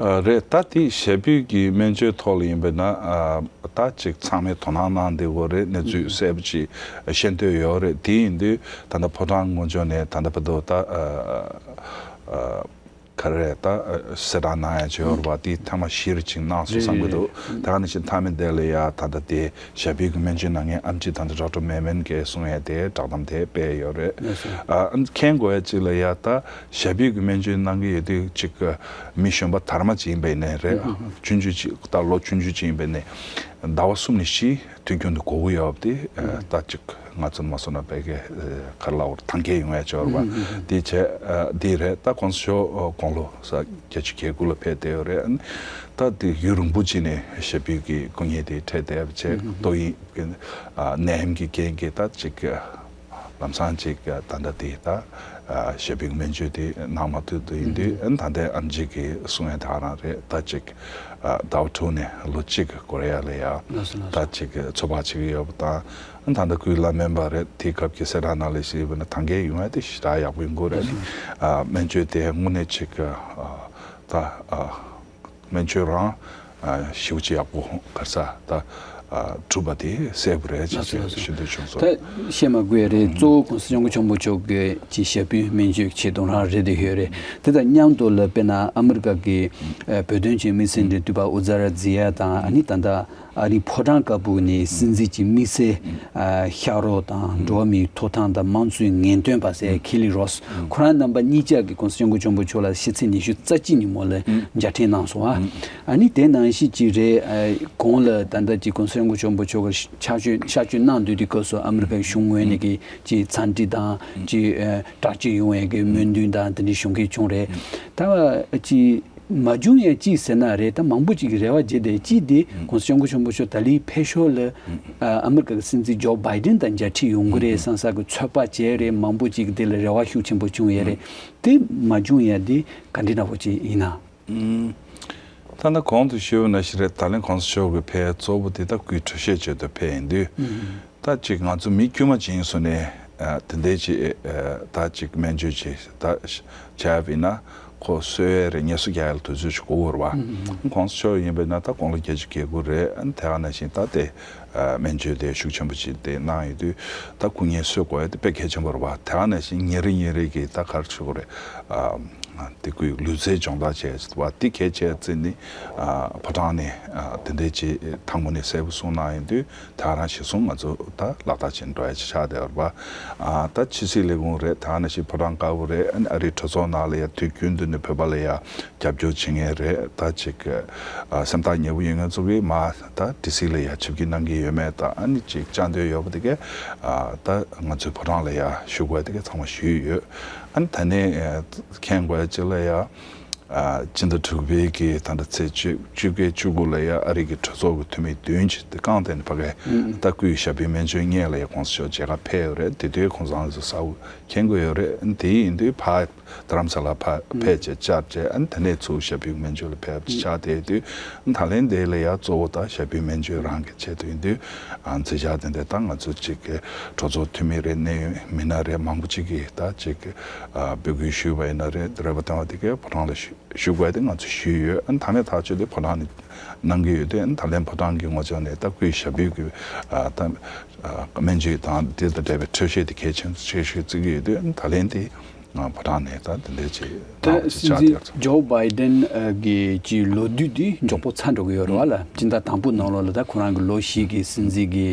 ཨ་རེད། ད་དེ་ཞབས་བརྟན་གྱི་སྨན་བཅོས་ཐོག་ལ་ཡིན་པ་ན་ཨ་ད་ཅིག་ཚང་མས་དོ་སྣང་གནང་བསྡད་ཡོད་རེད། གནས་ཚུལ་གསལ་པོ་ཅིག་ཤེས་འདོད་ཡོད་རེད། དེ་ཡིན་དུས་ད་ལྟ་ཕོ་བྲང་དངོས་ལྗོངས་ནས་ད་ལྟ་བར་དུ་ད་ཨ་ཨ་ག་རེ་ད་གསལ་བསྒྲགས་གནང་ཡ་ཅིག་ཡོད་རེད་བ། དེ་ཐེངས་མ་བཞི་རེ་ཅིག་གནང་སོང་བསམ་གྱི་འདུག་རེད། ད་ག་ནང་བཞིན་མཐའ་མའི་དེ་ལ་ཡ་ད་ལྟ་དེ་ཞབས་བརྟན་གྱི་སྨན་བཅོས་གནང་མཁན་ཨེམ་ཆི་ད་ལྟ་ཌོག་ཊར་མེ་མན་གྱིས་གསུང་ཡ་དེ་བསྒྲགས་གཏམ་དེ་སྤེལ་ཡོད་རེད། ཨ་མཁྱེན་དགོས་ཡ་ཅིག་ལ་ཡ་ད་ཞབས་བརྟན་གྱི་སྨན་བཅོས་གནང་གི་ཡོད་དུས་ཅིག་མི་གཞོན་པ་དར་མ་ཅིག་ཡིན་པ་ཡིན་ནའི་རེད། ཆུང་ཆུང་ཅིག་ད་ལོ་ཆུང་ཆུང་ཅིག་ཡིན་པ་ཡིན་ནའི་ཟླ་བ་གསུམ་ནས་བཞི་དུས་རྒྱུན་དུ་དགོས་ཀྱི་ཡོད་པ་དེ་ད་ཅིག་ང་ཚོ་མ་སོང་ན་བས་ཀའི་གར་ལ་འོར་ཐང་གའི་ཡོང་ཡ་ཅིག་ཡོད་རེད་བ། དེ་བྱས་དེ་རེད། ད་གོང་ས་མཆོག་དགུང་ལོ་ས་བརྒྱད་ཅུ་གྱ་དགུ་ལ་ཕེབས་བསྡད་ཡོད་རེད། ད་དེ་ཡུན་རིང་པོ་ཅིག་ནས་ཞབས་བརྟན་གྱི་སྐུ་ངལ་དེ་འཕྲད་བསྡད་པ་བྱས་ཏོག་དབྱིབས་ཀྱི་ནད་ཡམས་ཀྱི་རྐྱེན་གྱིས་ད་ཅིག་ལམ་སང་ཅིག་ད་ལྟ་དེ་ད་ཞབས་བརྟན་སྨན་བཅོས་དེ་གནང་མ་ཐུབ་དུ་ཡིན་དུས་ད་ལྟའི་ཨེམ་ཆི་གིས་གསུང་ཡ་དེ་ག་རང་རེད། ད་ཅིག་ཟླ་བ་དྲུག་ནས་ལོ་གཅིག་འགོར་ཡ་ལ་ཡ་ད་ཅིག་ཚོད་དཔག་བྱེད་ཀྱི་ཡོད་པ་དང་། ད་ལྟ་སྐུའི་བླ་སྨན་པ་རེད། དེའི་སྐབས་ཀྱི་གསལ་བསྒྲགས་ནང་ལ་ཞིག་ཡིན་ན་ཐང་གའི་ཡོང་ཡ་དེ་ཞེ་དྲག་ཡག་པོ་ཡིན་དགོས་རེད། ཨ་སྨན་བཅོས་དེ་དངོས་གནས་ཅིག་ཨ་ད་ཨ་སྨན་བཅོས་རང་ཨ་ཞེ་པོ་ཅིག་ཡག་པོ་ག་རེ་ཟ་ད་ཨ་གྲུབ་པ་དེ་གསལ་པོ་རེད་ཅེས་ཞུ་འདོད་བྱུང་སོང་། ད་བཤད་མ་དགོས་རེད། གཙོ་བོ་གོང་ས་སྐྱབས་མགོན་ཆེན་པོ་མཆོག་གི་ཅིག་ཞབས་བརྟན་སྨན་བཅོས་ཆེད་དུ་རང་རེད་དེ་ཡོད་རེད། དེ་དང་མཉམ་དུ་ལ་དཔེར་ན་ཨ་མི་རི་ཀ་གི་ཨ་བོད་དོན་ཆེད་དམིགས་བསལ་འབྲེལ་མཐུད་པ་ཨུ་ཛ་ར་ཛི་ཡ་དང་ཨ་ནི་ད་ལྟ་ཨ་རིའི་ཕོ་བྲང་དཀར་པོ་ནས་སྲིད་འཛིན་གྱི་དམིགས་བསལ་ཨ་ཤག་རོགས་དང་འགྲོ་བ་མིའི་ཐོབ་ཐང་དང་དམངས་གཙོའི་ངེས་སྟོན་པ་ཟེར་ཁེ་ལི་རོས། ཁོ་རང་རྣམ་པ་གཉིས་ཆ་གིས་གོང་ས་སྐྱབས་མགོན་ཆེན་པོ་མཆོག་ལ་ཕྱི་ཚེས་ཉི་ཤུ་རྩ་གཅིག་ཉིན་མོ་ལ་མཇལ་འཕྲད་གནང་སོང་ཨ། ཨ་ནི་དེ་ནང་བཞིན་གྱི་རེད། ཨ་གོང་ལ་ད་ལྟ་ཅིག་གོང་ས་སྐྱབས་མགོན་ཆེན་པོ་མཆོག་གིས་ཕྱག་མཆོད་ཕྱག་མཆོད་གནང་སྡོད་དུས་སྐབས་སུ་ཨ་མི་རི་ཀའི་གཞུང་ངོས་ནས་ཀྱི་ཅིག་འཚམས་འདྲི་དང་ཅིག་ཨ་དྲག་སྤྱོད་ཡོང་བའི་གི་སྨོན་འདུན་དང་དེ་འདྲའི་ཞུ་མཁན་བྱུང་རེད། ད་ཅིག་མ་བྱུང་ཡ་ཅིག་ཟེར་ན་རེད། ད་མང་པོ་ཅིག་གིས་རེ་བ་བྱེད་བསྡད་ཅིག་དེ་གོང་ས་སྐྱབས་མགོན་ཆེན་པོ་མཆོག་ད་ལིའི་ཕེབས་ཞོར་ལ་ཨ་མི་རི་ཀ་གི་སྲིད་འཛིན་ཇོ་བྷའི་ཌེན་དང་མཇལ་འཕྲད་ཡོང་གི་རེད་བསམ་བསམ་གི་ཚོད་དཔག་བྱས་རེད། མང་པོ་ཅིག་གིས་དེ་ལ་རེ་བ་ཤུགས་ཆེན་པོ་བྱུང་ཡ་རེད། དེ་མ་བྱུང་ཡ་དེ་ག་འདྲ་འདྲ་པོ་ཅིག་ཡིན་ན། ད་ནི་གོང་དུ་ཞུས་པ་ནང་བཞིན་རེད། ད་ལན་གོང་ས་མཆོག་གི་ཕེབས་གཙོ་བོ་དེ་ད་སྐུའི་འཕྲོད་བཞེས་ཆེད་དུ་ཕེབས་ཡིན་དུས། ད་ཅིག་ང་ཚོ་མི་དཀྱུས་མ་ཅིག་ཡིན་སོང་ནས་ཨ་དེ་འདྲའི་ཅིག་ཨ་ད་ཅིག་སྨན་བཅོས་ཅིག་ད་བྱས་པ་ཡིན་ན་ཁོ་གསོ་ཡས་རེད། ངལ་གསོ་རྒྱག་ཡས་ལ་དུས་ཚོད་ཅིག་འགོར་གྱི་ཡོད་རེད་བ། གོང་ས་མཆོག་ཡིན་པ་ཡིན་ན་ད་དགུང་ལོ་བརྒྱད་ཅུ་གྱ་དགུ་རེད། ཨ་དེ་ག་ནང་བཞིན་ད་དེ་ཨ་སྨན་བཅོས་དེ་ཤུགས་ཆེན་པོ་ཅིག་དེ་གནང་ཡོད་དུས་ད་སྐུ་ངལ་གསོ་དགོས་ཡས་དེ་དཔེ་གལ་ཆེན་པོ་རེད་བ། དེ་ག་ནང་བཞིན་ཉིན་རེ་ཉིན་རེ་གི་ད་ག་རེ་ཞུ་དགོས་རེད། ཨ་དེ་སྐུའི་ལུས་རྩལ་སྦྱོང་བརྡར་བྱས་པ་དེ་གལ་ཆེ་བརྩིས་ནས་ཨ་ཕོ་བྲང་ནས་ཨ་དེ་འདྲའི་ཅིག་དང་པོ་ནས་གསལ་པོ་གསུངས་གནང་ཡོད་དུས་ད་རང་གཞི་བཟུང་ང་ཚོ་ད་ལག་བསྟར་བྱེད་འགྲོ་ཡ་ཅིག་ཆགས་བསྡད་ཡོད་རེད་པ། ཨ་ད་ཕྱི་སྲིད་ལས་ཁུངས་རེད། ད་ནང་བཞིན་ཕོ་བྲང་དཀར་པོ་རེད། ཨ་ནི་ཨ་རིའི་གྲོས་ཚོགས་ནང་ལ་ཡ་དུས་རྒྱུན་དུ་ནས་བོད་པ་ལ་ཡ་རྒྱབ་སྐྱོར་བྱེད་མཁན་རེད། ད་ཅིག་ཨ་སེམས་ཐག་ཉེ་པོ་ཡོད་མཁན་ཚོ་གིས་མ་ད་ཌི་སི་ལ་ཡ་ཆིབས་བསྒྱུར་གནང་གི་ཡོད་མེད་དང་ཨ་ནི་ཅིག་བཅར་འདོད་ཡོད་པ་དེ་གས་ཨ་ད་ང་ཚོའི་ཕོ་བྲང་ལ་ཡ་ཞུ་དགོས་དེ་གས་ཚང་མ་ཞུས་ཡོད། ཨ་ནི་ད་ནས་ཨ་མཁྱེན་དགོས་ཡ་ཅིག་ལ་ཡ། ཨ་སྤྱི་ཟླ་དྲུག་པའི་གི་ད་ལྟ་ཚེས་བཅུ་བཅུ་གི་བཅུ་དགུ་ལ་ཡ་ཨ་རི་གི་གྲོས་ཚོགས་ཀྱི་འཐུས་མི་བདུན་ཅིག་དེ་རྐང་སྟེང་ནས་ཕ་གིའི་ད་སྐུའི་ཞབས་པའི་སྨན་བཅོས་སྔོན་ལ་ཡ་གོང་ས་མཆོག་མཇལ་ཁ་ཕེབས་ཡོད་རེད། དེ་དུས་གོང་ས་མཆོག་ཚོ་གསལ་པོ་མཁྱེན་གྱི་ཡོད་རེད། དེ་ཡིན་དུས་ཕ་རྡ་རམ་ས་ལ་ཕ་ཕེབས་བྱས་བཅར་བྱས་ཨ་ནི་དེ་ནས་ཚུར་ཞབས་པའི་སྨན་བཅོས་ལ་ཕེབས་ཆགས་དེ་དུས་ད་ལན་དེ་ལ་ཡ་གཙོ་བོ་ད་ཞབས་པའི་སྨན་བཅོས་རང་གི་ཆེད་དུ་ཡིན་དུས་ཨ་མཛད་འཆར་དེ་འདྲ་ད་ང་ཚོ་ཅིག་གི་གྲོས་ཚོགས་འཐུས་མི་རེད། གནད་ཡོད་མི་སྣ་རེད། མང་པོ་ཅིག་གིས་ད་ཅིག་གི་ཨ་འབོད་སྐུལ་ཞུས་པ་ཡིན་ན་རེད། རེ་བ་བཏོན་པ་དེ་གས་ཕོ་བྲང་ལ་ཞུ་ཞུ་དགོས་དེ་ང་ཚོས་ཞུས་ཡོད། ཨ་ནི་ད་ནས་ཐག་གཅོད་དེ་ཕོ་བྲང་ནས་གནང་གི་ཡོད་དུས་ཨ་ནི་ད་ལན་ཕོ་བྲང་གི་ངོས་ཕྱོགས་ནས་ད་སྐུའི་ཞབས་པའི་གི་ཨ་ད་ཨ་སྨན་བཅོས་དང་དེ་དང་འབྲེལ་བའི་འཕྲོད་བཞེས་དེ་གལ་ཆེན་ཆེ་ཤོས་བརྩི་གི་ཡོད་དུས་ཨ་ནི་ད་ལན་དེ་ ང་ཕོ་བྲང་ནས་ད་དེ་འདྲས་ཅིག་ད་ལངས་པ་ཅིག་སྲིད་ཆགས་འཛིན་བསྡད་ཡོད་ཙང་། ཇོ་བྷའི་ཌེན་ཨ་གི་ཅིག་ལོ་དུས་འདི་མགྱོགས་པོ་ཚར་འགྲོ་གི་ཡོད་རེད་བ་ལ། སྤྱི་ཟླ་དང་པོ་ནང་ལོགས་ལ་ད་ཁོ་རང་གི་ལོ་བཞི་གི་སྲིད་འཛིན་གི་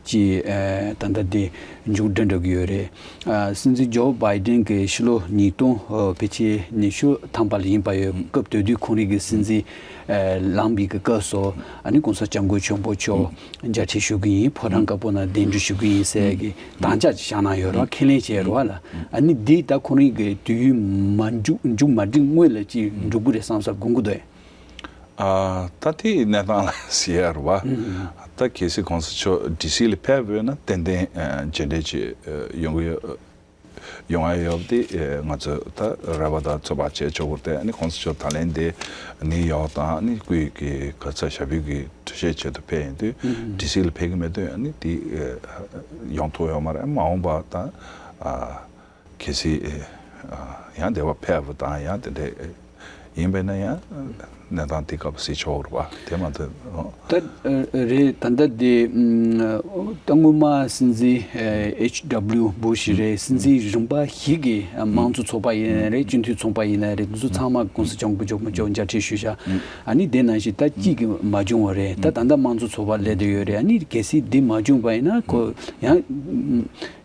ཅིག་ཨ་ད་ལྟ་འདི་མཇུག་སྒྲིལ་འགྲོ་གི་ཡོད་རེད། ཨ་སྲིད་འཛིན་ཇོ་བྷའི་ཌེན་གི་ཕྱི་ལོ་ཉིས་སྟོང་ཨ་ཕལ་ཆེར་ཉི་ཤུ་ཐམ་པ་ལ་ཡིན་པ་ཡོད། སྐབས་དེ་དུས་ཁོང་རང་གི་སྲིད་འཛིན་ཨ་ལངས་པའི་གི་སྐབས་སུ་ཨ་ནི་གོང་ས་སྐྱབས་མགོན་ཆེན་པོ་མཆོག་མཇལ་འཕྲད་ཞུ་གི་ཡིན། ཕོ་བྲང་དཀར་པོ་ནང་གདན་འདྲེན་ཞུ་གི་ཡིན་ཟེར་གི་དམ་བཅའ་ཅིག་བཞག་གནང་ཡོད་རེད་བ། ཁས་ལེན་བྱས་ཡོད་རེད་བ་ལ། ཨ་ནི་འདི་ད་ཁོ་རང་གི་དུས་ཡུན་མ་མཇུག་མཇུག་མ་སྒྲིལ་སྔོན་ལ་ཅིག་འགྲུབ་གི་རེད་བསམ་བསམ་དགོངས་ཀྱི་འདུག་ཨེ། ཨ་ད་དེའི་གནས་སྟངས་ལ་ཟེར་ཡ་རེད་བ། ད་གལ་སྲིད་གོང་ས་མཆོག་ཌི་སི་ལ་ཕེབས་འོས་ན་ཏན་ཏན་ཨ་མཇལ་འཕྲད་ཅིག་ཨ་ཡོང་གི་ཡོད། ཡོང་ཡ་ཡོད་པ་དེ་ཨེ་ང་ཚོས་ད་རེ་བ་དང་ཚོད་དཔག་བྱས་ཆོག་གི་རེད་དེ། ཨ་ནི་གོང་ས་མཆོག་ད་ལན་དེ་ནིའུ་ཡོག་དང་ཨ་ནི་སྐུའི་གི་ག་ཚོད་ཞབས་པུས་གི་འགྲེལ་བཤད་ཆེད་དུ་ཕེབས་ཡོང་དུས་ཌི་སི་ལ་ཕེབས་ཀྱི་མེད་དུས་ཨ་ནི་དེ་ཨེ་ཡོང་ཐུབ་ཡོད་མ་རེད། མ་འོངས་པ་ད་ཨ་གལ་སྲིད་ཨེ་ཨ་ཡང་དེ་བ་ཕེབས་པ་དང་ཡང་དེ་འདྲའི་ཨེ་ཡིན་པས་ན་ཡང་གནས་སྟངས་དེ་སྐབས་སུ་གཟིགས་ཆོག་རེད་པ། དེ་མ་ཐོན། ད་རེད། ད་ལྟ་དེ་ད་སྔོན་མ་སྲིད་འཛིན་ཨེཆ་ཌབ་ལིའུ་བུ་ཤི་རེད། སྲིད་འཛིན་རིམ་པ་བཞི་གི་དམངས་གཙོ་ཚོགས་པ་ཡིན་ནའི་རེད། སྤྱི་འཐུས་ཚོགས་པ་ཡིན་ནའི་རེད། འདི་ཚོ་ཚང་མ་གོང་ས་སྐྱབས་མགོན་ཆེན་པོ་མཆོག་མཇལ་འཕྲད་ཞུས་ཤག་ཨ་ནི་དེ་ནང་བཞིན་ད་གཅིག་གི་མ་བྱུང་བ་རེད། ད་ད་ལྟ་དམངས་གཙོ་ཚོགས་པ་སླེབས་བསྡད་ཡོད་རེད། ཨ་ནི་གལ་སྲིད་འདི་མ་བྱུང་བ་ཡིན་ན་ཁོ་ཡང་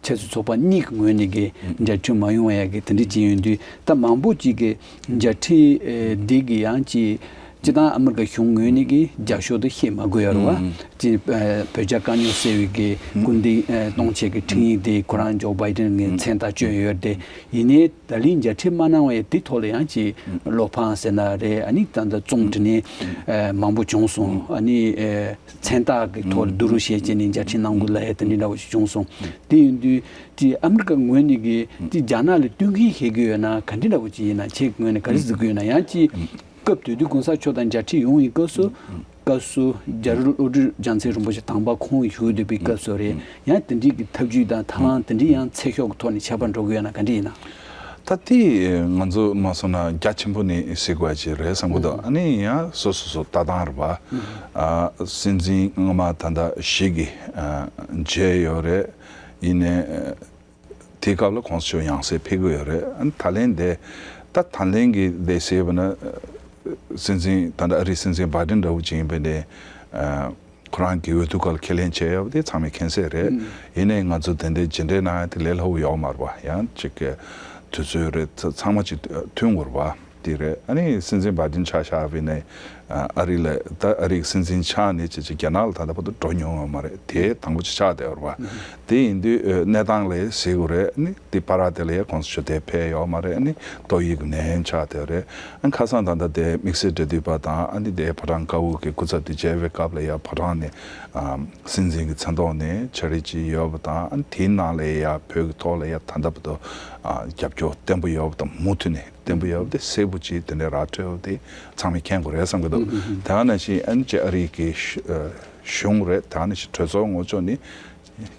ཆབ་སྲིད་ཚོགས་པ་གཉིས་ཀྱི་ངོས་ནས་གི་མཇལ་འཕྲད་མ་ཡོང་བ་ཡ་གི་དེ་འདྲ་ཅིག་ཡོང་དུས་ད་མང་པོ་ཅིག་གི་མཇལ་འཕྲད་འདི་གི་ཡང་ཅིག་སྤྱི་བཏང་ཨ་མི་རི་ཀ་གཞུང་ངོས་ནས་ཀྱི་རྒྱབ་སྐྱོར་དེ་བཤད་མ་དགོས་ཡ་རེད་བ། ཅིག་བོད་རྒྱ་དཀའ་རྙོག་སེལ་བའི་གི་སྐུལ་འདེད་གཏོང་ཆེད་ཀྱི་ཁྲིམས་ཡིག་དེ་ཁོ་རང་ཇོ་བྷའི་ཌེན་གྱི་མཚན་རྟགས་བསྐྱོན་ཡོད་དེ། ཡིན་ནའི་ད་ལན་མཇལ་འཕྲད་མ་གནང་བའི་དེ་ཐོག་ལ་ཡང་ཅིག་བློ་ཕམ་ཟེར་ན་རེད། ཨ་ནི་ད་ལྟ་རྩོམ་འབྲི་ནས་མང་པོ་བྱུང་སོང་། ཨ་ནི་མཚན་རྟགས་ཀྱི་ཐོག་ལ་བསྡུ་རུབ་བྱས་བྱས་ནས་མཇལ་འཕྲད་གནང་དགོས་ལབ་ཡ་དེ་འདྲ་འདྲ་བོ་ཞིག་བྱུང་སོང་། དེ་ཡིན་དུས་ཅིག་ཨ་མི་རི་ཀ་ངོས་ནས་ཀྱི་ཅིག་རྒྱ་ནག་ལ་བསྟུན་མཁན་བྱེད་ཀྱི་ཡོད་ན་ག་འདྲ་འདྲ་བོ་ཅིག་ཡིན་ན། ཁྱེད་ངོས་ནས་ག་རེ་གཟིགས་ཀྱི་ཡོད་ན། ཡང་ཅིག་སྐབས་དེ་དུས་གོང་ས་མཆོག་དང་མཇལ་འཕྲད་ཡོང་བའི་སྐབས་སུ་སྐབས་སུ་རྒྱ་རི་བློ་གྲོས་རྒྱལ་མཚན་རིན་པོ་ཆེ་དང་པ་ཁོང་བཞུགས་བསྡད་པའི་སྐབས་སུ་རེད། ཡང་དེ་འདྲའི་གི་ཐབས་ཇུས་དང་ཐབས་ལམ་དེ་འདྲའི་ཡང་ཚད་ཤོག་གི་ཐོག་ནས་ཁྱབ་པ་འགྲོ་གི་ཡོད་ན་ག་འདྲ་ཡིན་ན། ད་དེ་ང་ཚོ་མ་སོང་ན་རྒྱ་ཆེན་པོ་ནས་གཟིགས་དགོས་ཅིག་རེད་བསམ་གི་འདུག་ཨ་ནི་ཡང་སོ་སོ་སོ་ལྟ་སྟངས་རེད་པ། ཨ་སྲིད་འཛིན་སྔོན་མ་ད་ལྟ་བཞི་གི་ཨ་མཇལ་ཡོད་རེད། ཡིན་ནའི་དེའི་སྐབས་ལ་གོང་ས་མཆོག་ཡང་སེ་ཕེབས་ཀྱི་ཡོད་རེད། ཨ་ནི་ད་ལན་དེ་ད་ད་ལན་གྱི་དེ་ཟེར་བ་ན་སྲིད་འཛིན་ད་ལྟ་ཨ་རིའི་སྲིད་འཛིན་བྷའི་ཌེན་འདྲ་བོ་ཅིག་ཡིན་པ་ནས་ཨ། ཁོ་རང་གི་འོས་བསྡུ་སྐབས་ལ་ཁས་ལེན་བྱས་ཡོད་པ་དེ་ཚང་མས་མཁྱེན་གསལ་རེད། ཡིན་ནའི་ང་ཚོ་དེ་འདྲའི་མཇལ་འཕྲད་གནང་ཡ་དེ་ལས་སླ་པོ་ཡོད་མ་རེད་པ། ཡང་ཅིག་གི་དུས་ཚོད་རེད། ཚ་ཚང་མ་ཅིག་མཐུན་དགོས་རེད་པ། དེ་རེད། ཨ་ནི་སྲིད་འཛིན་བྷའི་ཌེན་ཆ་བཞག་པ་ཡིན་ནའི་ཨ་རི་ལ་ད་ཨ་རིའི་སྲིད་འཛིན་ཆགས་ནས་ཅིག་ཅིག་རྒྱ་ནག་ལ་ད་ལྟ་བར་དུ་འགྲོ་མྱོང་ཡོད་མ་རེད། དེ་དང་པོ་ཅིག་ཆགས་བསྡད་ཡོད་རེད་པ། དེ་ཡིན་དུས་ཨ་གནས་སྟངས་ལ་གཟིགས་དགོས་རེད། ཨ་ནི་དེ་བར་དེ་ལ་ཡ་གོང་ས་མཆོག་དེ་ཕེབས་ཡོད་མ་རེད། ཨ་ནི་ཏོག་དབྱིབས་ཀྱི་ནད་ཡམས་ཆགས་བསྡད་ཡོད་རེད། ཨ་ནི་ཁ་སང་ད་ལྟ་དེ་དམིགས་བསལ་འབྲེལ་མཐུད་པ་དང་ཨ་ནི་དེ་ཕོ་བྲང་དཀར་པོ་གི་སྐུ་ཚབ་དེ་མཇལ་བའི་སྐབས་ལ་ཡ་ཕོ་བྲང་ནས་ཨ་སྲིད་འཛིན་གྱི་མཚན་ཐོག་ནས་ཕྱག་བྲིས་ཅིག་ཡོད་པ་དང་། ཨ་ནི་དེའི་ནང་ལ་ཡ་བོད་ཀྱི་ཐོག་ལ་ཡ་ད་ལྟ་བར་དུ་ཨ་རྒྱབ་སྐྱོར་བརྟན་པོ་ཡོད་པ་དང་། མུ་མཐུད་ནས་བརྟན་པོ་ཡོད་པ་དེ་གསལ་པོ་ཅིག་དེ་འདྲའི་ར་འཕྲོད་པ་དེ་ཚང་མས་མཁྱེན་དགོས་རེད་བསམ་གྱི་འདུག་དེ་ག་ནང་བཞིན་ཨ་ནི་ཅིག་ཨ་རི་གི་གཞུང་རེད། དེ་ག་ནང་བཞིན་གྲོས་ཚོགས་ངོས་ཕྱོགས་ནས་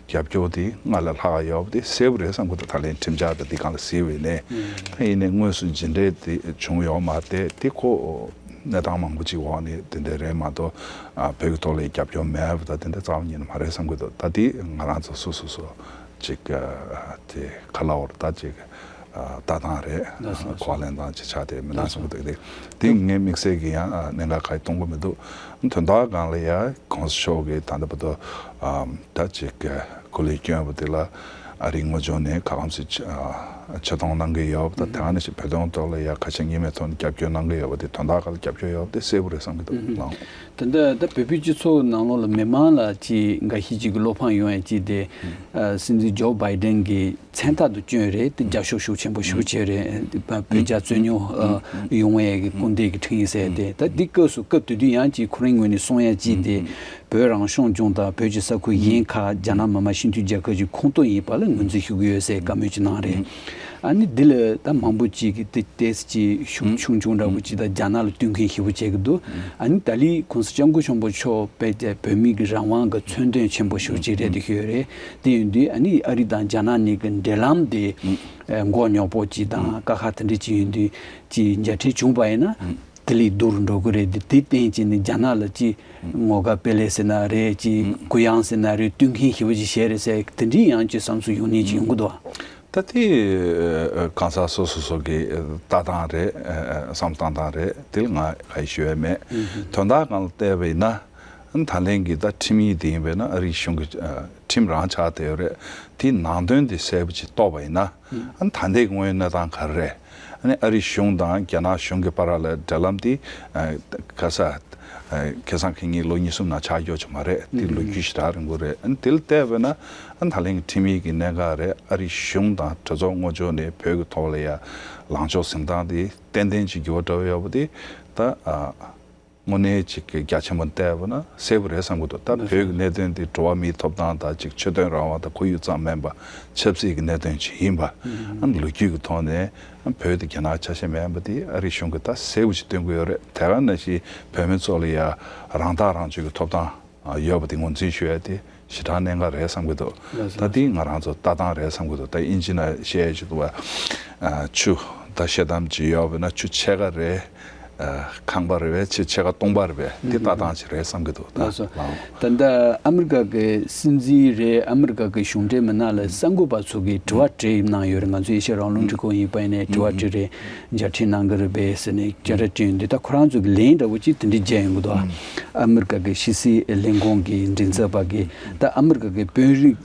རྒྱབ་སྐྱོར་དེ་སྔར་ལས་ལྷག་ཡོད་པ་དེ་གསལ་པོ་རེད་བསམ་གྱི་འདུག་ད་ལན་ཁྲིམས་འཆར་དང་འདི་སྒང་ལ་གཟིགས་པ་ཡིན་ནའི། ཡིན་ནའི་དངོས་སུ་མཇལ་འཕྲད་དེ་བྱུང་ཡོད་མ་རེད་དེ། དེ་ཁོ་གནས་སྟངས་མང་པོ་ཅིག་འོག་ནས་དེ་འདྲ་རེད་མ་གཏོགས་ཨ་བོད་ཀྱི་ཐོག་ལ་རྒྱབ་སྐྱོར་མེད་པ་དང་དེ་འདྲ་རྩ་བ་ཉིད་ནས་མ་རེད་བསམ་གྱི་འདུག་ད་དེ་ང་རང་ཚོ་སོ་སོ་སོ་ཅིག་ཨ་དེ་ག་ལབ་དགོས་རེད། ད་ཅིག་ཨ་ལྟ་སྟངས་རེད། ལགས་སོ། གོ་བ་ལེན་སྟངས་ཅིག་ཆགས་བསྡད་མིན་ན་བསམ་གྱི་འདུག་དེ་དེ་ངས་དམིགས་བསལ་གྱི་ཡང་ཨ་གནད་འགག་གང་ཡང་གཏོང་གི་མི་འདུག་དོན་དག་སྒང་ལ་ཡ་གོང་ས་མཆོག་གིས་ད་ལྟ་བར་དུ་ཨ་ད་ཅིག་སྐུ་ལས་བསྐྱོན་པ་དེ་ལ་ཨ་རིའི་ངོས་ཕྱོགས་ནས་ག་གམ་ཞིག་ཆེ་ཨ་ཆེ་མཐོང་གནང་གི་ཡོད་པ་དང་། དེ་ག་ནང་བཞིན་བོད་དོན་ཐོག་ལ་ཡ་ཁ་ཞེ་གཉིས་མེད་ཐོག་ནས་རྒྱབ་སྐྱོར་གནང་གི་ཡོད་པ་དེ་དོན་དག་སྒང་ལ་རྒྱབ་སྐྱོར་ཡོད་པ་དེ་གསལ་པོ་རེད་བསམ་གྱི་འདུག་ལགས། ད་ལྟ་ད་བོད་པའི་སྤྱི་ཚོགས་ནང་ལོགས་ལ་མི་མང་ལ་ཅིག་འགའ་ཤས་ཅིག་གི་བློ་ཕམ་ཡོང་ཡ་ཅིག་དེ་ཨ་སྲིད་འཛིན་ཇོ་བྷའི་ཌེན་གྱི་མཚན་རྟགས་དུ་བསྐྱོན་རེད་དེ། རྒྱབ་སྐྱོར་ཤུགས་ཆེན་པོ་ཞེ་པོ་བྱས་རེད། བོད་རྒྱ་རྩོད་རྙོག་ཡོང་བའི་གི་སྐུལ་འདེད་ཀྱི་ཁྲིམས་ཡིག་ཟེར་དེ། ད་འདི་སྐབས་སུ་སྐབས་དེ་དུས་ཡང་ཅིག་ཁོ་རང་ངོས་ནས་གསུང་ཡ་ཅིག་དེ་བོད་རང་སྐྱོང་ལྗོངས་དང་བོད་ཀྱི་ས་ཁུལ་གཞན་ཁག་རྒྱ་ནག་མི་དམངས་སྤྱི་མཐུན་རྒྱལ་ཁབ་ཀྱི་ཁོངས་གཏོགས་ཡིན་པ་ལ་ངོས་འཛིན་ཞུ་གི་ཡོད་ཟེར་བཀའ་མོལ་ཅིག་གནང་རེད། ཨ་ནི་འདི་ལ་ད་མང་པོ་ཅིག་གིས་དེ་ཏོག་ཙམ་ཅིག་ཤུགས་ཆུང་ཆུང་འདྲ་པོ་ཅིག་དང་རྒྱ་ནག་ལ་བསྟུན་མཁན་ཞེ་པོ་བྱེད་ཀྱི་འདུག་ཨ་ནི་ད་ལི་གོང་ས་སྐྱབས་མགོན་ཆེན་པོ་མཆོག་དཔེ་དེ་བོད་མི་གི་རང་དབང་གི་མཚོན་དོན་ཆེན་པོ་ཞེ་པོ་ཅིག་རེད་དེ་ཤོད་རེད། དེ་ཡིན་དུས་ཨ་ནི་ཨ་རི་དང་རྒྱ་ནག་གཉིས་ཀྱི་འབྲེལ་ལམ་དེ་མགོ་རྙོག་པོ་ཅིག་དང་དཀའ་ཁག་དེ་འདྲ་ཅིག་ཡིན་དུས་ཅིག་མཇལ་འཕྲད་བྱུང་བ་ཡིན་ན་དེ་ལས་སྡུག་རུ་འགྲོ་གི་རེད། དེ་དེ་བརྟེན་ཅིག་ནི་རྒྱ་ནག་ལ་ཅིག་ངོ་དགའ་སྤེལ་ལེ་ཟེར་ན་རེད། ཅིག་གུ་ཡངས་ཟེར་ན་རེད། བསྟུན་མཁན་ཞེ་པོ་ཅིག་བྱས་རེད་ཟེར་དེ་འདྲའི་ཡང་ཅིག་བསམ་ཚུལ་ཡོང་ནས་ཅིག་ཡོང་གི་འདུག་ད་དེ་གང་ཟག་སོ་སོ་སོ་གི་ལྟ་སྟངས་རེད། བསམ་བློ་བཏང་སྟངས་རེད། དེ་ལ་ང་ག་ཡེ་ཞུ་ཡ་མེད། དོན་དག་སྒང་ལ་བལྟས་པ་ཡིན་ན། ད་ལན་གྱི་ད་ཁྲིམས་ཡིག་དེ་ཡིན་པས་ན་ཨ་རིའི་གཞུང་གི་ཁྲིམས་རང་ཆགས་བསྡད་ཡོད་རེད། དེའི་ནང་དོན་དེ་གསལ་པོ་ཅིག་རྟོགས་པ་ཡིན་ན། ད་ལྟའི་དངོས་ཡོད་གནས་སྟངས་ག་རེ་རེད། ཨ་ནི་ཨ་རིའི་གཞུང་དང་རྒྱ་ནག་གཞུང་གི་བར་ལ་འབྲེལ་ལམ་དེ་ག་ས། ཁ་སང་ཁེ་ཉིན་ལོ་གཉིས་གསུམ་ནང་ཆགས་ཡོད་ཀྱི་མ་རེད། དེ་ལོ་རྒྱུས་ཞེ་དྲག་རིང་པོ་རེད། ཨ་ནི་དེ་ལ་བལྟས་པས་ན། ཨ་ནི་ད་ལན་གྱི་ཁྲིམས་ཡིག་གི་གནད་འགག་རེད། ཨ་རིའི་གཞུང་དང་གྲོས་ཚོགས་ངོ་ཅོག་ནས་བོད་ཀྱི་ཐོག་ལ་ཡ་ལངས་ཕྱོགས་འཛིན་སྟངས་དེ་ཏན་ཏན་ཅིག་འགྱུར་བ་འགྲོ་ཡོད་པ་དེ་ད། དངོས་གནས་ཅིག་གི་རྒྱ་ཆེན་པོ་བལྟས་པ་ན་གསལ་པོ་རེད་བསམ་གྱི་འདུག་ད་བོད་ཀྱི་གནད་དོན་དེ་འགྲོ་བ་མིའི་ཐོབ་ཐང་དང་ཅིག་ཆོས་དོན་རང་དབང་དང་ཁོར་ཡུག་ཙམ་མིན་པ་ཆབ་སྲིད་ཀྱི་གནད་དོན་ཅིག་ཡིན་པ། ཨ་ནི་ལོ་རྒྱུས་ཀྱི་ཐོག་ནས་བོད་དེ་རྒྱ་ནག་ཆ་ཤས་མིན་པ་དེ་ཨ་རིའི་གཞུང་གིས་ད་གསལ་པོ་ཅིག་སྟོན་གྱི་ཡོད་རེད། དེ་ག་ནང་བཞིན་བོད་མི་ཚོ་ལ་ཡ་རང་ཐག་རང་གཅོད་ཀྱི་ཐོབ་ཐང་ཡོད་པ་དེ་ངོས་འཛིན་ཞུ་ཡ་དེ་ཞེ་དྲག་གནད་འགག་རེད་བསམ་གྱི་འདུག་ལགས་སོ། ད་དེ་ང་རང་ཚོ་ལྟ་སྟངས་རེད་བསམ་གྱི་འདུག་ད་ཨིན་ཇི་ནང་བཤད་ཡ་ཅིག་འདུག་བ། ཆུ་ད་ཤེལ་དམ་ཅིག་ཡོད་པ་ན་ཆུ་ཕྱེད་ཀ་རེད། ཁང་པ་རེད་པས། ཆུ་ཕྱེད་ཀ་སྟོང་པ་རེད་པས། དེ་ལྟ་སྟངས་ཅིག་རེད་བསམ་གྱི་འདུག་ད་ལགས་སོ། ལགས། ད་ལྟ་ཨ་མི་རི་ཀ་གི་སྲིད་འཛིན་རེད། ཨ་མི་རི་ཀ་གི་གཞུང་འབྲེལ་མི་སྣ་ལ་གསར་འགོད་པ་ཚོ་གིས་དྲི་བ་དྲིས་གནང་ཡོད་རེད། ང་ཚོ་ཨེ་ཤ་ཡ་རང་དབང་རླུང་འཕྲིན་ཁང་ཡིན་པ་ཡིན་ནའི་དྲི་བ་དྲིས་རེད། མཇལ་འཕྲད་གནང་གི་རེད་པས་ཟེར་ནས་བཅར་འདྲི་བྱས་ཡོང་དུས། ད་ཁོ་རང་ཚོ་གི་ལན་འདྲ་བོ་ཅིག་དེ་འདྲ་བརྒྱབ་ཡོང་གི་འདུག་ཨ་མི་རི་ཀ་གི་ཕྱི་སྲིད་ལས་ཁུངས་ཀྱི་མགྲིན་ཚབ་པ་གིས་ད་ཨ་མི་རི་ཀ་གི་དཔོན་རིགས་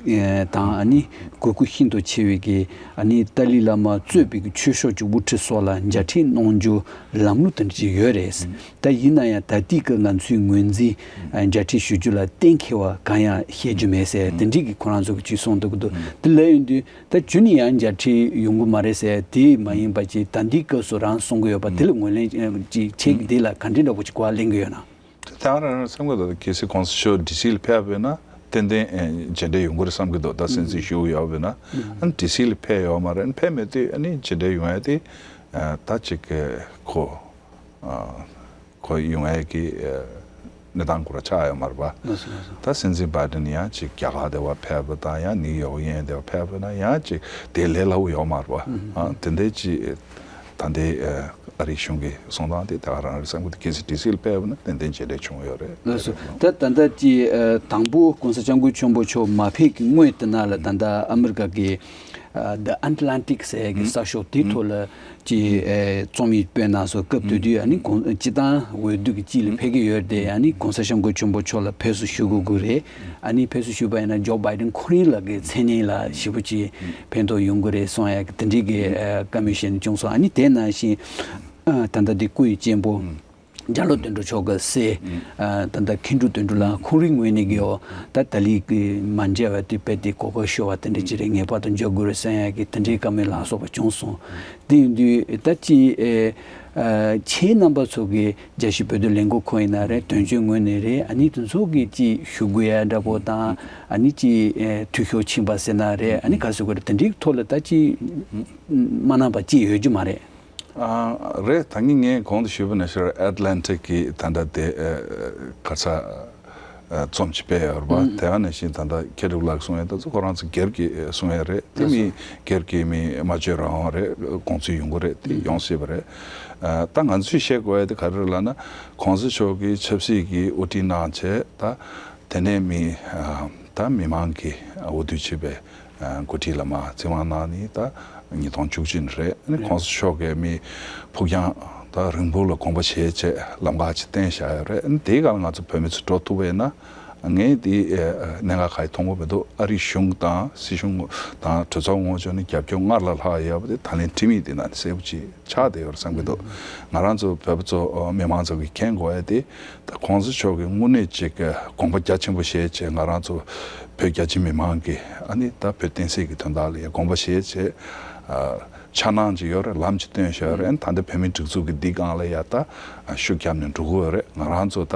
དང་ཨ་ནི་དགོས་མཁོ་ཤིན་ཏུ་ཆེ་བའི་གི་ཨ་ནི་ཏཱ་ལའི་བླ་མ་གཙོས་པའི་གི་ཆོས་ཕྱོགས་ཀྱི་དབུ་ཁྲིད་སོགས་ལ་མཇལ་འཕྲད་གནང་རྒྱུ་ལམ་ལུགས་དེ་འདྲ་ཅིག་ཡོད་རེད། ད་ཡིན་ན་ཡང་ད་ལྟའི་གི་ང་ཚོའི་ངོས་འཛིན་མཇལ་འཕྲད་ཞུ་རྒྱུ་ལ་གཏན་འཁེལ་བ་གང་ཡང་བཤད་རྒྱུ་མེད་ཟེར་དེ་འདྲའི་གི་ཁོ་རང་ཚོ་གི་ཅིག་གསུངས་འདུག་གི་འདུག་དེ་ལབ་ཡོང་དུས། ད་རྒྱུན་ནས་ཡང་མཇལ་འཕྲད་ཡོང་གི་མ་རེད་ཟེར། དེ་མ་ཡིན་པ་ཅིག་ད་ལྟའི་སྐབས་སུ་རང་གསུང་གི་ཡོད་པ་དེ་ལ་ངོས་ལེན་ཅིག་བྱེད་ཀྱི་དེ་ལ་ག་འདྲའི་འདྲ་པོ་ཅིག་གོ་བ་ལེན་གི་ཡོད་ན། ད་རང་རང་བསམ་གི་འདུག་གལ་སྲིད་གོང་ས་མཆོག་ཌི་སི་ལ་ཕེབས་པ་ཡིན་ན་ཏན་ཏན་མཇལ་འཕྲད་ཡོང་གི་རེད་བསམ་གི་འདུག་ད་སྲིད་འཛིན་ཞུ་གི་ཡོད་པ་ཡིན་ན། ཨ་ནི་ཌི་སི་ལ་ཕེབས་ཡོད་མ་རེད། ཕེབས་མེད་དུས་ཨ་ནི་མཇལ་འཕྲད་ཡོང་ཡ་དེ་ད་ཅིག་གོ་གོ་ཡོང་ཡས་ཀྱི་གནས་སྟངས་ཁོ་ར་ཆགས་ཡོད་མ་རེད་པ། ལགས་སོ་ལགས་སོ། ད་སྲིད་འཛིན་བྷའི་ཌེན་ཡང་ཅིག་རྒྱ་གར་དེ་བ་ཕེབས་པ་དང་ཡང་ནིའུ་ཡོག་ཡན་དེ་བ་ཕེབས་པ་ན་ཡང་ཅིག་དེ་ལས་སླ་བོ་ཡོད་མ་རེད་པ། ཨ་དེ་འདྲའི་ཅིག་ད་ལྟའི་ཨ་རིའི་གཞུང་གི་གསུང་སྟངས་དེ་ད་ག་རང་རེད་བསམ་གི་འདུག་གལ་སྲིད་ཌི་སི་ལ་ཕེབས་པ་ན་ཏན་ཏན་མཇལ་འཕྲད་བྱུང་ཡོད་རེད། ལགས་སོ། ད་ད་ལྟ་ཅིག་དང་པོ་༸གོང་ས་༸སྐྱབས་མགོན་ཆེན་པོ་མཆོག་མ་ཕེབས་ཀྱི་སྔོན་དེ་ན་ལ་ད་ལྟ་ཨ་མི་རི་ཀ་གི་ཨ་The Atlantic ཟེར་ཡག་གི་ཨུམ། གསར་ཤོག་དེའི་ཨུམ། ཐོག་ལ་ཅིག་ཨེ་རྩོམ་ཡིག་སྤེལ་གནང་སོང་། སྐབས་དེ་དུས་ཨ་ནི་ཨུམ། གོང་སྤྱི་བཏང་འོས་བསྡུ་གི་ཅིག་ལ་ཨུམ། ཕེབས་ཀྱི་ཡོད་དེ། ཨ་ནི་༸གོང་ས་༸སྐྱབས་མགོན་ཆེན་པོ་མཆོག་ལ་ཕེབས་བསུ་ཞུ་དགོས་ཀྱི་རེད། ཨ་ནི་ཕེབས་བསུ་ཞུས་པ་ཡིན་ན་ཇོ་བྷའི་ཌེན་ཁོ་རང་ལ་གི་མཚན་སྙན་ལ་ཞེ་པོ་ཅིག་ཕན་ཐོགས་ཡོང་གི་རེད་གསུང་ཡག་གི་དེ་འདྲའི་གི་ཨ་བཀའ་མོལ་བཤད་ནས་བྱུང་སོང་། ཨ་ནི་དེ་ནང་བཞིན་ཨ་ད་ལྟ་འདི་སྐུ་ཡི་གཅེན་པོ། རྒྱ་ལོ་དོན་གྲུབ་མཆོག་གི་སྲས། ཨ་ད་ལྟ་མཁན་དྲུང་དོན་གྲུབ་ལགས་ཁོང་རང་ངོས་ནས་ཀྱི་ཨོ་ད་ད་ལི་གི་མ་མཇལ་བ་དེ་རྦད་དེ་གོ་སྐབས་ཤོར་བ་དེ་འདྲ་ཅིག་རེད། ངེས་པར་དུ་མཇལ་དགོས་རེད་བསམ་ཡག་གི་དེ་འདྲའི་བཀའ་མོལ་ལ་སོགས་པ་བྱུང་སོང་། དེ་ཡིན་དུས་ད་ཅི་ཨེ་ཨ་ཁྱེད་རྣམ་པ་ཚོ་གི་རྒྱལ་སྤྱིའི་བོད་དོན་ལས་འགུལ་ཁང་ཡིན་ན་རེད། དོན་གཅོད་ངོས་ནས་རེད། ཨ་ནི་དེ་ཚོ་གི་ཅི་ཞུ་དགོས་ཡ་འདྲ་པོ་དང་། ཨ་ནི་ཅི་ཨེ་འཐུས་ཤོར་ཕྱིན་པ་ཟེར་ན་རེད། ཨ་ནི་ག་ཟེར་དགོས་རེད། དེ་འདྲའི་ཐོག་ལ་ད་ཅི་མ་གནང་པ་ཅི་ཡོད་རྒྱུ་མ་རེད། ཨ་རེད། ད་ངས་ངས་གོང་དུ་ཞུས་པ་ནང་བཞིན་ཨེཊ་ལན་ཊིག་གི་ད་ལྟ་དེ་ཨ་ག་ས་ཨ་རྩོམ་ཅིག་སྤེལ་ཡོད་རེད་པ། ཨུམ། དེ་ག་ནང་བཞིན་ད་ལྟ་མཁས་གྲུབ་ལགས་གསུང་ཡས་ད་ཚོ་ཁོ་རང་ཚོ་སྒེར་གྱི་གསུང་ཡས་རེད། དེ་ལགས་སོ། མི་སྒེར་གྱི་མི་སྨྲ་བརྗོད་རང་དབང་རེད། དགོངས་ཚུལ་ཡོང་གི་རེད། དེ་ཡོང་སྲིད་པ་རེད། ཨ་ད་ང་ཚོས་བཤད་དགོས་ཡས་དེ་ག་རེ་རེད་ལབ་ན། གོང་ས་མཆོག་གིས་ཆབ་སྲིད་ཀྱི་དབུ་ཁྲིད་གནང་བྱས་ད། དེ་ནས་མི་ཨ་ད་མི་མང་གི་འོས་བསྡུ་བྱས་པའི་ཨ་འགོ་ཁྲིད་ལ་མ་བཙན་དབང་གནང་ནི་ད་ཉིས་སྟོང་བཅུ་གཅིག་ནས་རེད། ཨ་ནི་གོང་ས་མཆོག་གིས་མི་ཕུགས་རྒྱང་ད་རིང་པོ་ལ་དགོངས་པ་བཞེས་བྱས་ལམ་ཁ་ཅིག་བསྟན་བཞག་ཡོད་རེད། ཨ་ནི་དེའི་སྒང་ལ་ང་ཚོ་བོད་མི་ཚོ་འགྲོ་ཐུབ་པ་ཡིན་ན་ངས་དེ་ཨ་གནད་འགག་ག་ཡེ་མཐོང་གི་མི་འདུག་ཨ་རིའི་གཞུང་དང་སྲིད་གཞུང་དང་གྲོས་ཚོགས་ངོས་ཕྱོགས་ནས་རྒྱབ་སྐྱོར་སྔར་ལས་ལྷག་ཡོད་པ་དེ་ད་ལན་ཁྲིམས་ཡིག་དེ་ནང་ནས་གསལ་པོ་ཅིག་ཆགས་བསྡད་ཡོད་རེད་བསམ་གྱི་འདུག་ང་རང་ཚོ་བོད་པ་ཚོ་མི་མང་ཚོ་གིས་མཁྱེན་དགོས་ཡ་དེ། ད་གོང་ས་མཆོག་གིས་དངོས་གནས་ཅིག་དགོངས་པ་རྒྱ་ཆེན་པོ་བཞེས་བྱས། ང་རང་ཚོ་བོད་རྒྱ་ཆེ་མི་མང་གིས་ཨ་ནི་ད་བོད་བསྟན་སྲིད་ཀྱི་དོན་དག་ལ་ཡ་དགོངས་པ་བཞེས་བྱས། ཨ་འཆར་སྣང་ཅིག་ཡོད་རེད། ལམ་ཅིག་སྟོན་བཞག་ཡོད་རེད། ཨ་ནི་ད་ལྟ་བོད་མིའི་སྒྲིག་འཛུགས་ཀྱི་འདི་སྒང་ལ་ཡ་ད་ཤུགས་བརྒྱབ་ནས་འགྲོ་གི་ཡོད་རེད། ང་རང་ཚོ་ད་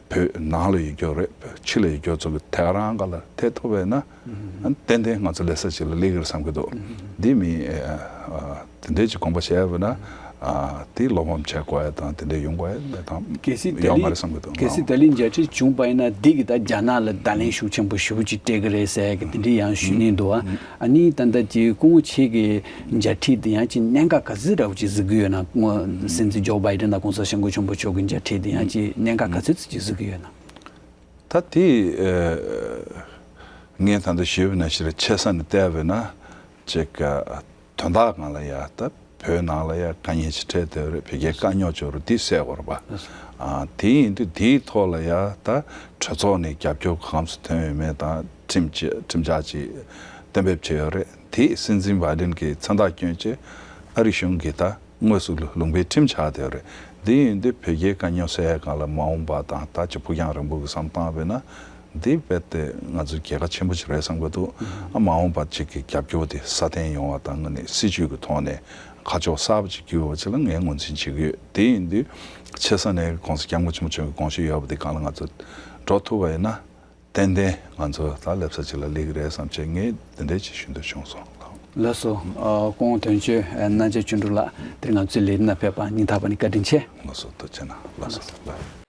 བོད་ནང་ལ་ཡོད་རྒྱུ་རེད། ཕྱི་ལ་ཡོད་རྒྱུ་ཚོ་གི་དེ་ག་རང་སྒང་ལ་ཐེ་ཐུབ་པ་ཡིན་ན། ཨ་ནི་ཏན་ཏན་ང་ཚོ་ལེ་ས་ཅིག་ལ་སླེབས་ཀྱི་རེད་བསམ་གྱི་འདུག་འདི་མི་ཨ་དེ་འདྲའི་ཅིག་དགོངས་པ་བཞེས་པ་ན་ཨ་དེ་བློ་ཕམ་བྱེད་དགོས་ཡ་དང་དེ་འདྲའི་ཡོང་དགོས་ཡ་དང་གལ་སྲིད་ད་ཡོད་མ་ལན་རེད་བསམ་གྱི་འདུག་གལ་སྲིད་ད་ལན་མཇལ་འཕྲད་བྱུང་པ་ཡིན་ན་འདི་གི་ད་རྒྱ་ནག་ལ་བརྡ་ལན་ཤུགས་ཆེན་པོ་ཞེ་པོ་ཅིག་སྤྲད་ཀྱི་རེད་ཟེར་གི་དེ་འདྲའི་ཡང་ཞུས་ནས་འདུག་ཨ་ནི་ད་ལྟ་ཅིག་སྐུ་ངོ་ཁྱེད་ཀྱི་མཇལ་འཕྲད་དེ་ཡང་ཅིག་གནད་འགག་ག་ཚོད་འདྲ་བོ་ཅིག་གཟིགས་ཀྱི་ཡོད་ན། སྲིད་འཛིན་ཇོ་བྷའི་ཌེན་དང་གོང་ས་སྐྱབས་མགོན་ཆེན་པོ་མཆོག་གི་མཇལ་འཕྲད་དེ་ཡང་ཅིག་གནད་འགག་ག་ཚོད་ཅིག་གཟིགས་ཀྱི་ཡོད་ན། ད་དེ་ངས་ད་ལྟ་ཞུས་པ་ནང་བཞིན་ཆེ་ས་ནས་བལྟས་པ་ན། ཅིག་གི་དོན་དག་སྒང་ལ་ཡ་ད་བོད་ནང་ལ་ཡ་དཀའ་ངལ་ཅིག་འཕྲད་བསྡད་ཡོད་རེད། བོད་རྒྱའི་དཀའ་རྙོག་ཅིག་ཡོད་རེད། འདི་སེལ་དགོས་རེད་པ། ཨ་དེ་ཡིན་དུས་དེའི་ཐོག་ལ་ཡ་ད་གྲོས་ཚོགས་ནས་རྒྱབ་སྐྱོར་གང་འཚམ་ཐོན་ཡོད་མེད་དང་ཁྲིམས་ཅིག་ཁྲིམས་འཆར་ཅིག་གཏན་འབེབས་བྱས་ཡོད་རེད། དེ་སྲིད་འཛིན་བྷའི་ཌེན་གྱིས་མཚན་རྟགས་བསྐྱོན་བྱས་ཨ་རི་གཞུང་གིས་ད་དངོས་སུ་ལུང་པའི་ཁྲིམས་ཆགས་བསྡད་ཡོད་རེད། འདི་ཡིན་དུས་བོད་རྒྱའི་དཀའ་རྙོག་སེལ་ཡག་སྒང་ལ་མ་འོངས་པ་དང་ད་ཅིག་ཕུགས་རྒྱང་རིང་པོ་གི་བསམ་བཏང་བས་ན་འདི་རྦད་དེ་ང་ཚོའི་རྒྱལ་ཁ་ཆེན་པོ་ཞིག་རེད་བསམ་གྱི་འདུག་ཨ་མ་འོངས་པ་ཅིག་གི་རྒྱབ་སྐྱོར་དེ་སྲ་བརྟན་ཡོང་བ་དང་། དངོས་གནས་སྲིད་ཇུས་ཀྱི་ཐོག་ནས་ཁ་ཕྱོགས་གསར་པ་ཅིག་བསྒྱུར་བ་ཅིག་ལ་ངས་ངོས་འཛིན་བྱེད་ཀྱི་ཡོད། དེ་ཡིན་དུས་ཆེ་ས་ནས་༸གོང་ས་༸སྐྱབས་མགོན་ཆེན་པོ་མཆོག་གི་དགོངས་བཞེད་ཡོད་པ་དེ་སྒང་ལ་ང་ཚོ་འགྲོ་ཐུབ་པ་ཡིན་ན། ཏན་ཏན་ང་ཚོ་ད་སླེབས་ས་ཅིག་ལ་སླེབས་ཀྱི་རེད་བསམ་བྱས་ངས་དེ་འདྲ་ཅིག་ཞུ་འདོད་བྱུང་སོང་ལགས། ལགས་སོ། ཨ་སྐུ་ངོ་དོན་གཅོད་ཨ་རྣམ་རྒྱལ་ཆོས་སྒྲོན་ལགས། དེ་རིང་ང་ཚོའི་ལས་རིམ་ནང་ཕེབས་པར་སྙིང་ཐག་པ་ནས་བཀའ་དྲིན་ཆེ། ལགས་སོ། ཐུགས་རྗེ་གནང་། ལགས་སོ། ལགས།